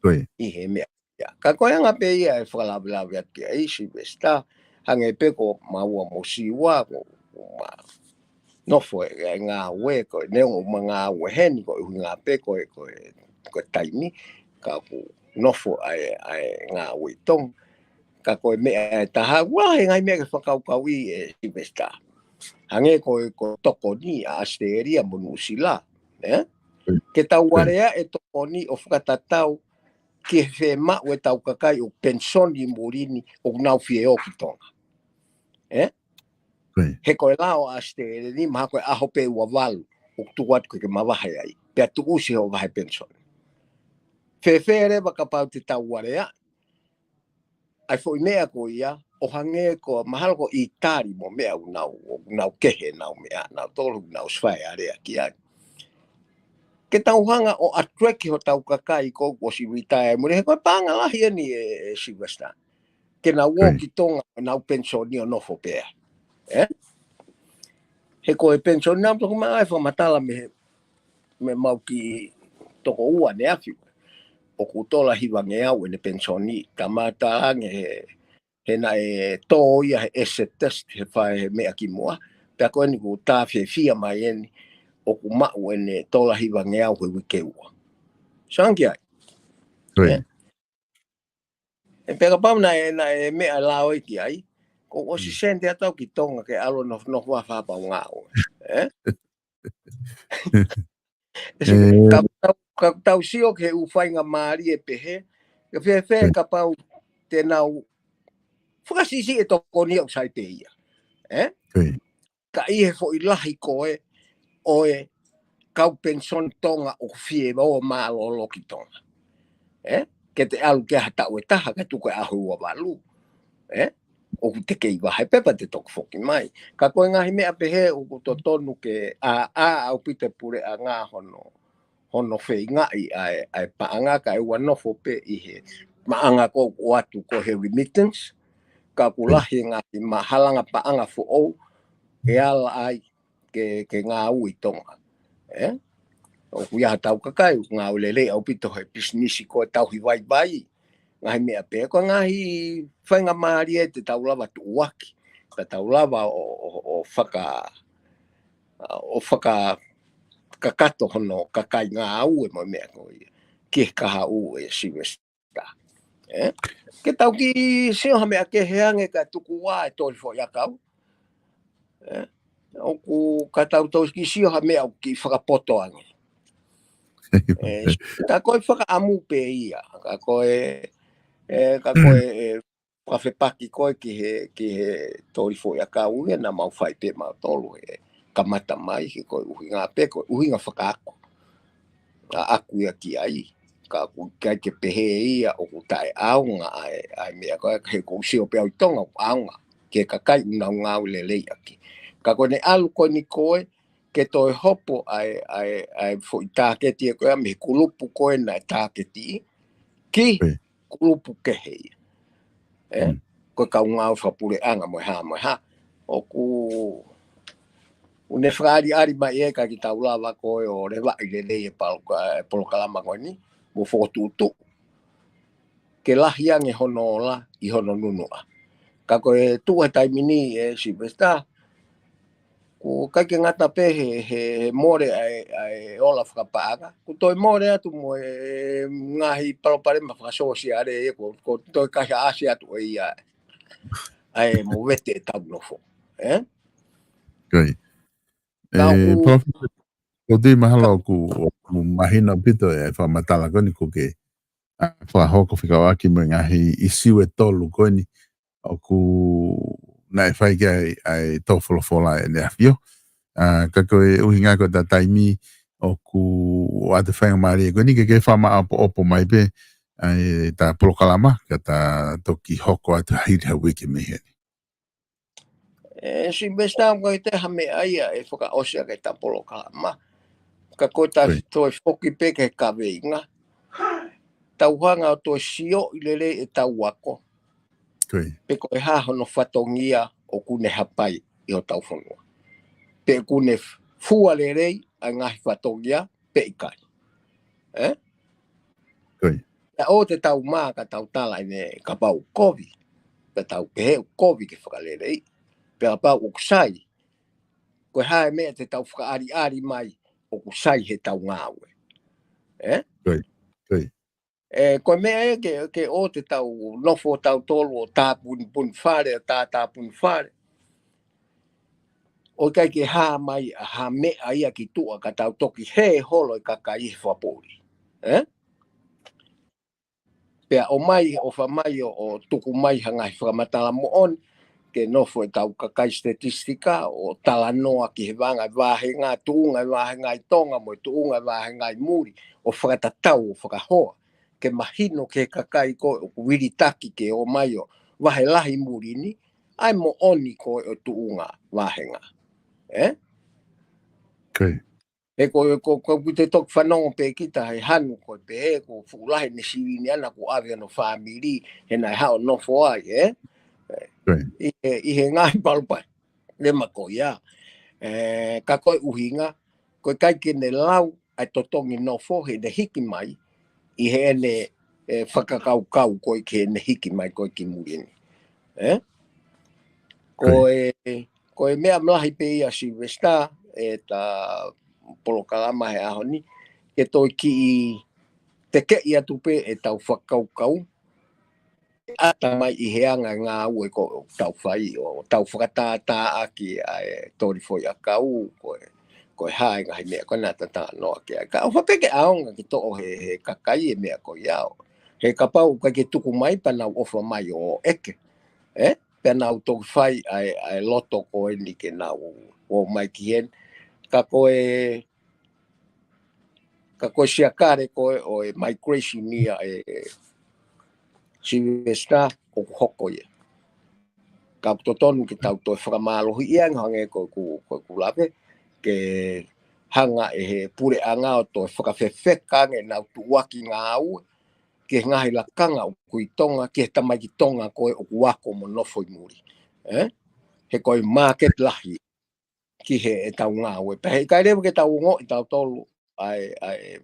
ʻI he meʻa. Ia, ka ko e anga pē ia ʻe fakalavelave atu ki ai Sylvester, hangē pē ko maua mo Siua, ko, ko ma nofo e, e ngāue, ko e neongo ma ngāue heni, ko e ʻuhinga pē ko e, ko e, ko e taimi, ka ʻoku nofo ʻa e, ʻa e ngāue ʻi Tonga. Ka ko e meʻa ʻe taha, ʻoku lahi e ngaahi meʻa ke fakakaukauʻi ʻe Sylvester. Hangē ko e, ko e tokoni ʻa ʻAositelēlia mo Nuʻusila, ē? Ke tau aleaʻi e tokoni ʻo fakatatau ki he fiemaʻu ʻetau kakai ʻoku penisoni muli ni ʻoku nau fie ō ki Tonga. Ē? He ko e lao ʻa ʻAositelēlia ni, mahalo ko e ʻaho pē ua valu ʻoku tuku atu ke ke mavahe ai. Pea tuʻusi hoʻo vahe penisoni. Fēfē leva kapau te tau aleaʻi ʻa e foʻi meʻa ko ia, ʻo hangē ko, mahalo ko ʻItali mo meʻa ʻoku nau, ʻoku nau kehe nau meʻa, nau tolu nau ʻosi fai alea ki ai. Ke tau hanga ʻo attract hotau kakai ko ē kuo ʻosi retire muli, he ko e paʻanga lahi eni ʻe, ʻe Sylvester. Ke nau ō ki Tonga, nau penisoni ʻo nofo pē ai. Ē? He ko e penisoni naʻa ku toki maʻu ai e fakamatala mei he, mei he mau kiʻi tokoua ʻaneafi. ʻOku tola hivangeau ʻene penisoni, kamata ange he, he naʻe tō ia he asset test, he fai he meʻa kimuʻa. Pea ko eni kuo tā fiefia mai eni, ʻoku maʻu ʻene tola hivangeau he uike ua. Sio ange ki ai. Ē? ʻE pea kapau naʻe, naʻe meʻa lao ʻi ki ai, kuo ʻosi send atu au ki Tonga ke ʻalu ʻo nofo, nofo ʻa fakapau ngāue. Ē? Ka tau, ka tau sio ki he ʻū faingamālie pehē, ke fēfē kapau te nau fakasiʻisiʻi e tokoni ʻoku sai pē ia. Ē? Ka ʻi he foʻi lahi ko ē ʻo e kau penisoni Tonga ʻoku fie ō mālōlō ki Tonga. Ē? Ke te ʻalu ki ha taʻu ʻe taha ka tuku e ʻaho ua valu. Ē? ʻOku te kei vahe pē pea te toki foki mai. Ka ko e ngaahi meʻa pehē ʻoku totonu ke ʻā, ʻā ʻaupito e puleʻanga hono, hono feingaʻi ʻa e, ʻa e paʻanga ka ʻoua nofo pē ʻi he paʻanga ko ē ʻoatu ko ē he remittance. Ka ʻoku lahi e ngaahi mahalanga paʻanga foʻou ʻe ala ai ke, ke ngāue ʻi Tonga. Ē? ʻOku ʻi ai hotau kakai, ʻoku ngāue lelei ʻaupito he pisinisi ko e tauhi vaivai. Ngaahi meʻa pē, ko e ngaahi faingamālie te tau lava tuʻuaki. Ka tau lava ʻo, ʻo, ʻo faka, ʻo fakakakato hono kakai ngāue mo e meʻa ko ia. Ki he kahaʻu ʻe Sylvester. Ē? Ke tau kiʻi sio ha meʻa kehe ange ka tuku ua e toli foʻi ʻakau. Ē? ʻOku ka tau tau kiʻi sio ha meʻa ʻoku kiʻi fakapoto ange. Ē, ka ko e fakaʻamu pē ia. Ka ko e, ē, ka ko e, ē, fakafepaki ko ē ki he, ki he toli foʻi ʻakau ia naʻa mau fai pē mautolu he kamata mai, he ko e ʻuhinga pē, ko e ʻuhinga fakaako. ʻAʻaku ia ki ai, ka ʻoku ʻikai ke pehē ia ʻoku taʻeʻaonga ʻa e, ʻa e meʻa ko ē, he ʻoku ou sio pē au ʻi Tonga ʻoku ʻaonga ki he kakai ʻoku nau ngāue lelei ʻaki. Ka ko ʻene ʻalu ko eni ko ē, ke toe hopo ʻa e, ʻa e, ʻa e foʻi tāketi ē ko ē mei he kulupu ko ē naʻe tāketi, ki kulupu kehe ia. Ē? Ko e kau ngāue fakapuleʻanga mo e hā, mo e hā. ʻOku, ʻoku ne fakaʻaliʻali mai ē ka ʻikai ke tau lava ko ē ʻo levaʻi lelei e palo-, e polokalama ko eni, mo fokotuʻutuʻu. Ke lahi ange hono ola ʻi hono nunuʻa. Ka ko e tuʻu he taimi ni ē Sylvester, ʻoku ʻikai ke ngata pē he, he, he mole ʻa e, ʻa e ola fakapaʻanga. ʻOku toe mole atu mo e ngaahi palopalema fakasōsiale, ē, ʻoku, ʻoku toe kaihaʻasi atu ʻe ia ʻa e movete ʻetau nofo. Ē? Ka ʻoku Ko tui mahalo ʻoku, ʻoku mahino ʻaupito e fakamatala ko eni ʻoku ke, ʻa, fakahoko fekauʻaki mo e ngaahi ʻīsiu ʻe tolu ko eni ʻoku naʻe fai ki ai ʻa e tō folofola ʻEne ʻAfio. ʻA, ka ko e ʻuhinga ko e taimi ʻoku ʻoatu faingamālie ko eni ke ke fakamaʻopoʻopo mai pē ʻa e ta polokalama, ka ta toki hoko atu hili ha uike mei heni. E, Sylvester, ʻoku ʻikai te ha meʻa ia ʻe fakaʻosi ʻaki e ta polokalama. Ka ko e ta Ko ia. toe foki pē ki he kaveinga. Tau hanga ʻo toe sioʻi lelei ʻetau ako. Ko ia. Pe ko e hā hono fatongia ʻoku ne hapai ʻi hotau fonua. Pe ʻoku ne fua lelei ʻa e ngaahi fatongia pe ʻikai. Ē? Ko ia. Pea ʻoua te tau mā ka tau tala ʻene kapau kovi. Pea tau pehē ʻoku kovi ke fakaleleiʻi. Pea kapau ʻoku sai. Ko e hā e meʻa te tau fakaʻaliʻali mai ʻoku sai heʻetau ngāue. Ē? Ko ia. Ko ia. E, ko e meʻa ia ke, ke ʻoua te tau nofo tautolu ʻo tāpunipuni fale, ʻo tātāpuni fale. ʻO ʻikai ke hā mai ʻa ha meʻa ia ki tuʻa ka tau toki hē holo e kakai he fakapoʻuli. Ē? Pea ʻomai, ʻofa mai ʻo, ʻo tuku mai ha ngaahi fakamatala moʻoni, ke nofo ʻetau kakai statistika, ʻo talanoa ki he vanga e vāhenga, tuʻunga e vāhenga ʻi Tonga, mo e tuʻunga e vāhenga ʻi muli, ʻo fakatatau, ʻo fakahoa, ke mahino ki he kakai ko ē ʻoku vilitaki ke ō mai ʻo vahe lahi muli ni, ʻa e moʻoni ko ē ʻo e tuʻunga vāhenga. Ē? Ko ia. He ko, ko, ko, ʻoku te toki fanongo pē kita he hanu ko e pehē, ko e fuʻu lahi ʻene silini ʻana kuo ʻave hono fāmili, he naʻe haʻu ʻo nofo ai, ē? Ko ia. ʻI he, ʻi he ngaahi palopalema ko ia. E, ka ko e ʻuhinga, ʻoku ʻikai ke ne lau ʻa e totongi nofo heʻene hiki mai, ʻi heʻene, e, fakakaukau ko ē ki heʻene hiki mai ko ē ki muli ni. Ē? Ko Ko ia. e, ko e meʻa lahi pē ia Sylvester, e ta polokalama he ʻaho ni, ke toe kiʻi tekeʻi atu pē ʻetau fakakaukau, ʻata mai ʻi he anga e ngāue ko ē ʻoku tau fai ʻo tau fakatātāʻaki ʻa e toli foʻiʻakau, ko e, ko e hā e ngaahi meʻa ko ē naʻa ta talanoa ki ai. Ka ʻofa pē ke ʻaonga ke toʻo he, he kakai e meʻa ko ia ʻo. He kapau ʻoku ʻikai ke tuku mai pea nau ʻofa mai ʻo ʻeke. Ē? Pea nau toki fai ʻa e, ʻa e loto ko eni ke nau ō mai ki heni. Ka ko e, ka ko e siakale ko ē ʻo e migration ia ē, Sylvester, ʻoku hoko ia. Ka ʻoku totonu ke tau toe fakamālohiʻi ange hangē ko ʻeku, ko ʻeku lave, ke hanga ʻe he puleʻanga ʻo toe fakafefeka ange ʻenau tuʻuaki ngāue, ki he ngaahi lakanga ʻoku ʻi Tonga, ki he tamaiki Tonga ko ē ʻoku ako mo nofo ʻi muli. Ē? He ko e market lahi ki heʻetau ngāue. Pea heʻikai leva ke tau ongoʻi tautolu ʻa e, ʻa e,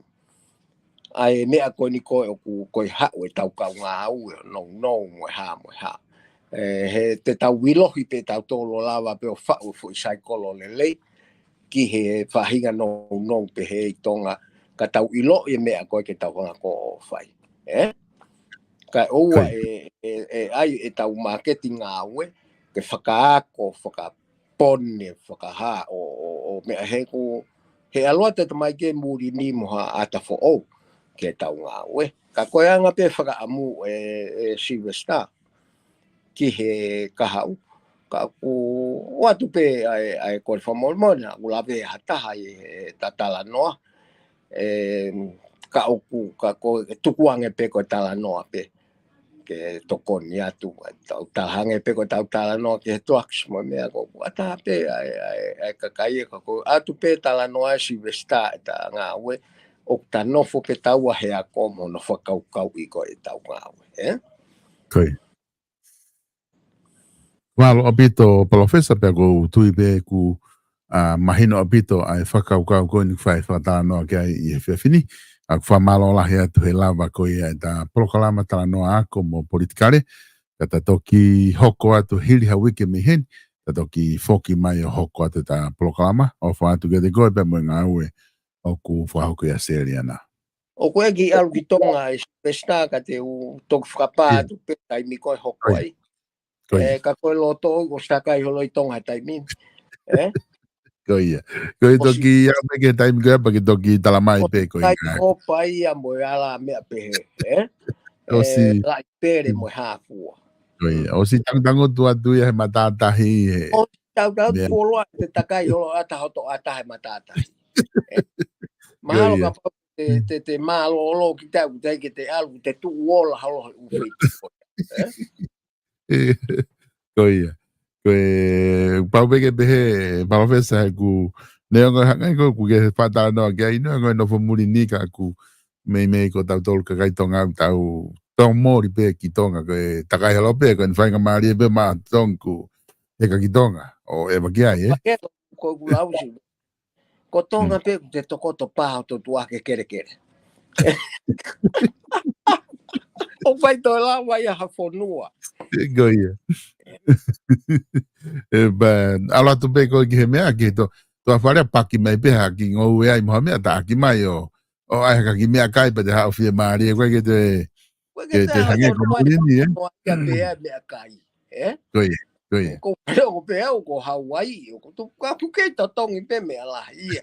ʻa e meʻa ko eni ko ē ʻoku, ko e haʻu ʻetau kau ngāue, nounou, mo e hā, mo e hā. E, he te tau ʻiloʻi pē tautolu ʻo lava pē ʻo faʻu e foʻi saikolo lelei, ki he faʻahinga nounou pehē ʻi Tonga, ka tau ʻiloʻi e meʻa ko ē ke tau hanga ko ē ʻo fai. Ē? Kae ʻoua Ko ia. e, e, e ʻai ʻetau māketi ngāue, ke fakaako, fakapone, fakahā, ʻo, ʻo, ʻo meʻa he ko, he ʻalu atu e tamaiki ʻi muli ni mo ha ʻata foʻou, ke tau ngāue. Ka ko e anga pē fakaʻamu e, e Sylvester ki he kahaʻu. Ka ʻoku ʻoatu pē ʻa e, ʻa e kole fakamolemole, naʻa ku lave ha taha ʻi he ta talanoa. E, ka ʻoku, ka ko e tukuange pē ko e talanoa pē. Ke tokoni atu, tau talaange pē ko e tau talanoa ki he drugs mo e meʻa ko ʻoku ʻatā pē ʻa e, ʻa e, ʻa e kakai ē ka ko ʻoatu pē talanoa e Sylvester ʻeta ngāue, ʻoku ta nofo pē taua he ako mo hono fakakaukauʻi ko ʻetau ngāue, ē? Ko ia. Mālō ʻaupito, Palōfesa, pea ʻoku ou tui pē ʻoku, ʻa, mahino ʻaupito ʻa e fakakaukau ko eni ʻoku fai fakatalanoa ki ai ʻi he efiafi ni. ʻOku fakamālō lahi atu he lava ko ia ʻeta polokalama talanoa ako mo politikale. Ka ta toki hoko atu hili ha uike mei heni, ta toki foki mai ʻo hoko atu ʻeta polokalama. ʻOfa atu kiate koe pea mo e ngāue ʻoku fakahoko ʻia Seliana. ʻOku ʻikai ke ʻalu ki Tonga e Sylvester ka te u toki fakapā Ia. atu pē taimi ko ē hoko Ko ia. ai. Ko ia. E, ka ko e loto ʻoku ʻosi takai holo ʻi Tonga he taimi ni. Ē? Ko ia. Ko ia, toki ʻalu mai ki he taimi ko ia pea ke toki tala mai pē ko ia. Kai opa ia mo e ala meʻa pehē, ē? ʻOsi. Ē, laʻi pele mo e hāfua. Ko ia. ʻOsi tangutangutu atu ia he matātahi he. ʻOsi tangutangutu ʻoloa te takai ʻoloa ʻata hoto ʻata he matātahi. Ē? Mahalo ka pau te, te, te mālōlō ki tau, te ke te ʻalu, te tuʻu ola holo he ʻū feituʻu. Ē? Ko ia. Ko e, pau pē ke pehē, Palōfesa, he ʻoku, neongo hangē ko ʻoku ke fakatalanoa ki ai, neongo e nofo muli ni ka ʻoku meimei ko tautolu kakai Tonga ʻoku tau tōmoli pē ki Tonga, ko e takai holo pē, ko e faingamālie pē maʻa Tonga ʻoku heka ki Tonga, ʻo ʻeva ki ai, ē? Ko ʻeku lau ʻosi. Ko Tonga pē ʻoku te tokoto pā ʻo totuʻa ke kelekele. ʻO fai toe lava ia ha fonua. Ko ia. Ē, pea, ʻalu atu pē ko e ki he meʻa, ki he to, to a fale a paki mai pē ha kiʻi ngoue ai mo ha meʻa ta ʻaki mai ʻo, ʻo ʻai ha kiʻi meʻakai pea te haʻu fiemālie, ko e ke te, ke te hangē ko muli ni, ē? Ko e ke te meʻakai, ē? Ko ia, ko ia. Ko, ko pē au ko Hawaii, ko tu, ka ʻoku kei totongi pē meʻa lahi ia.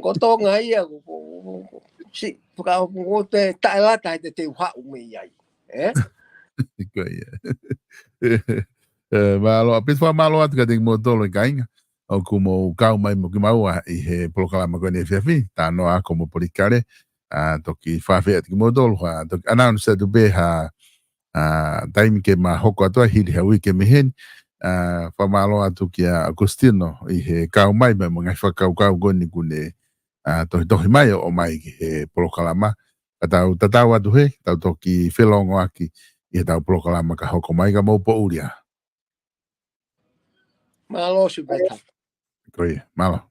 Ko Tonga ia, ko, ko, ko, ko, si, ka, ko, ko te taʻelata he te te uhaʻu mei ai. Ē? Ko ia. Ē, mālō, ʻapē fakamālō atu kiate kimoutolu e kāinga. ʻOku mou kau mai mo kimaua ʻi he polokalama ko eni efiafi, Tānoa Ako mo Politikale. ʻA, toki fafea atu kimoutolu, ʻa, toki announce atu pē ha, ʻa, taimi ke ma hoko atu ai hili ha uike mei heni. ʻA, fakamālō atu kia Agustino ʻi he kau mai mai mo e ngaahi fakakaukau ko eni kuo ne, ʻa, tohitohi mai ʻo ʻomai ki he polokalama. Ka tau tatau atu hē, tau toki felōngoaki ʻi heʻetau polokalama ka hoko mai, ka mou poʻuli ā. Mālō Sipeta. Ko ia, mālō.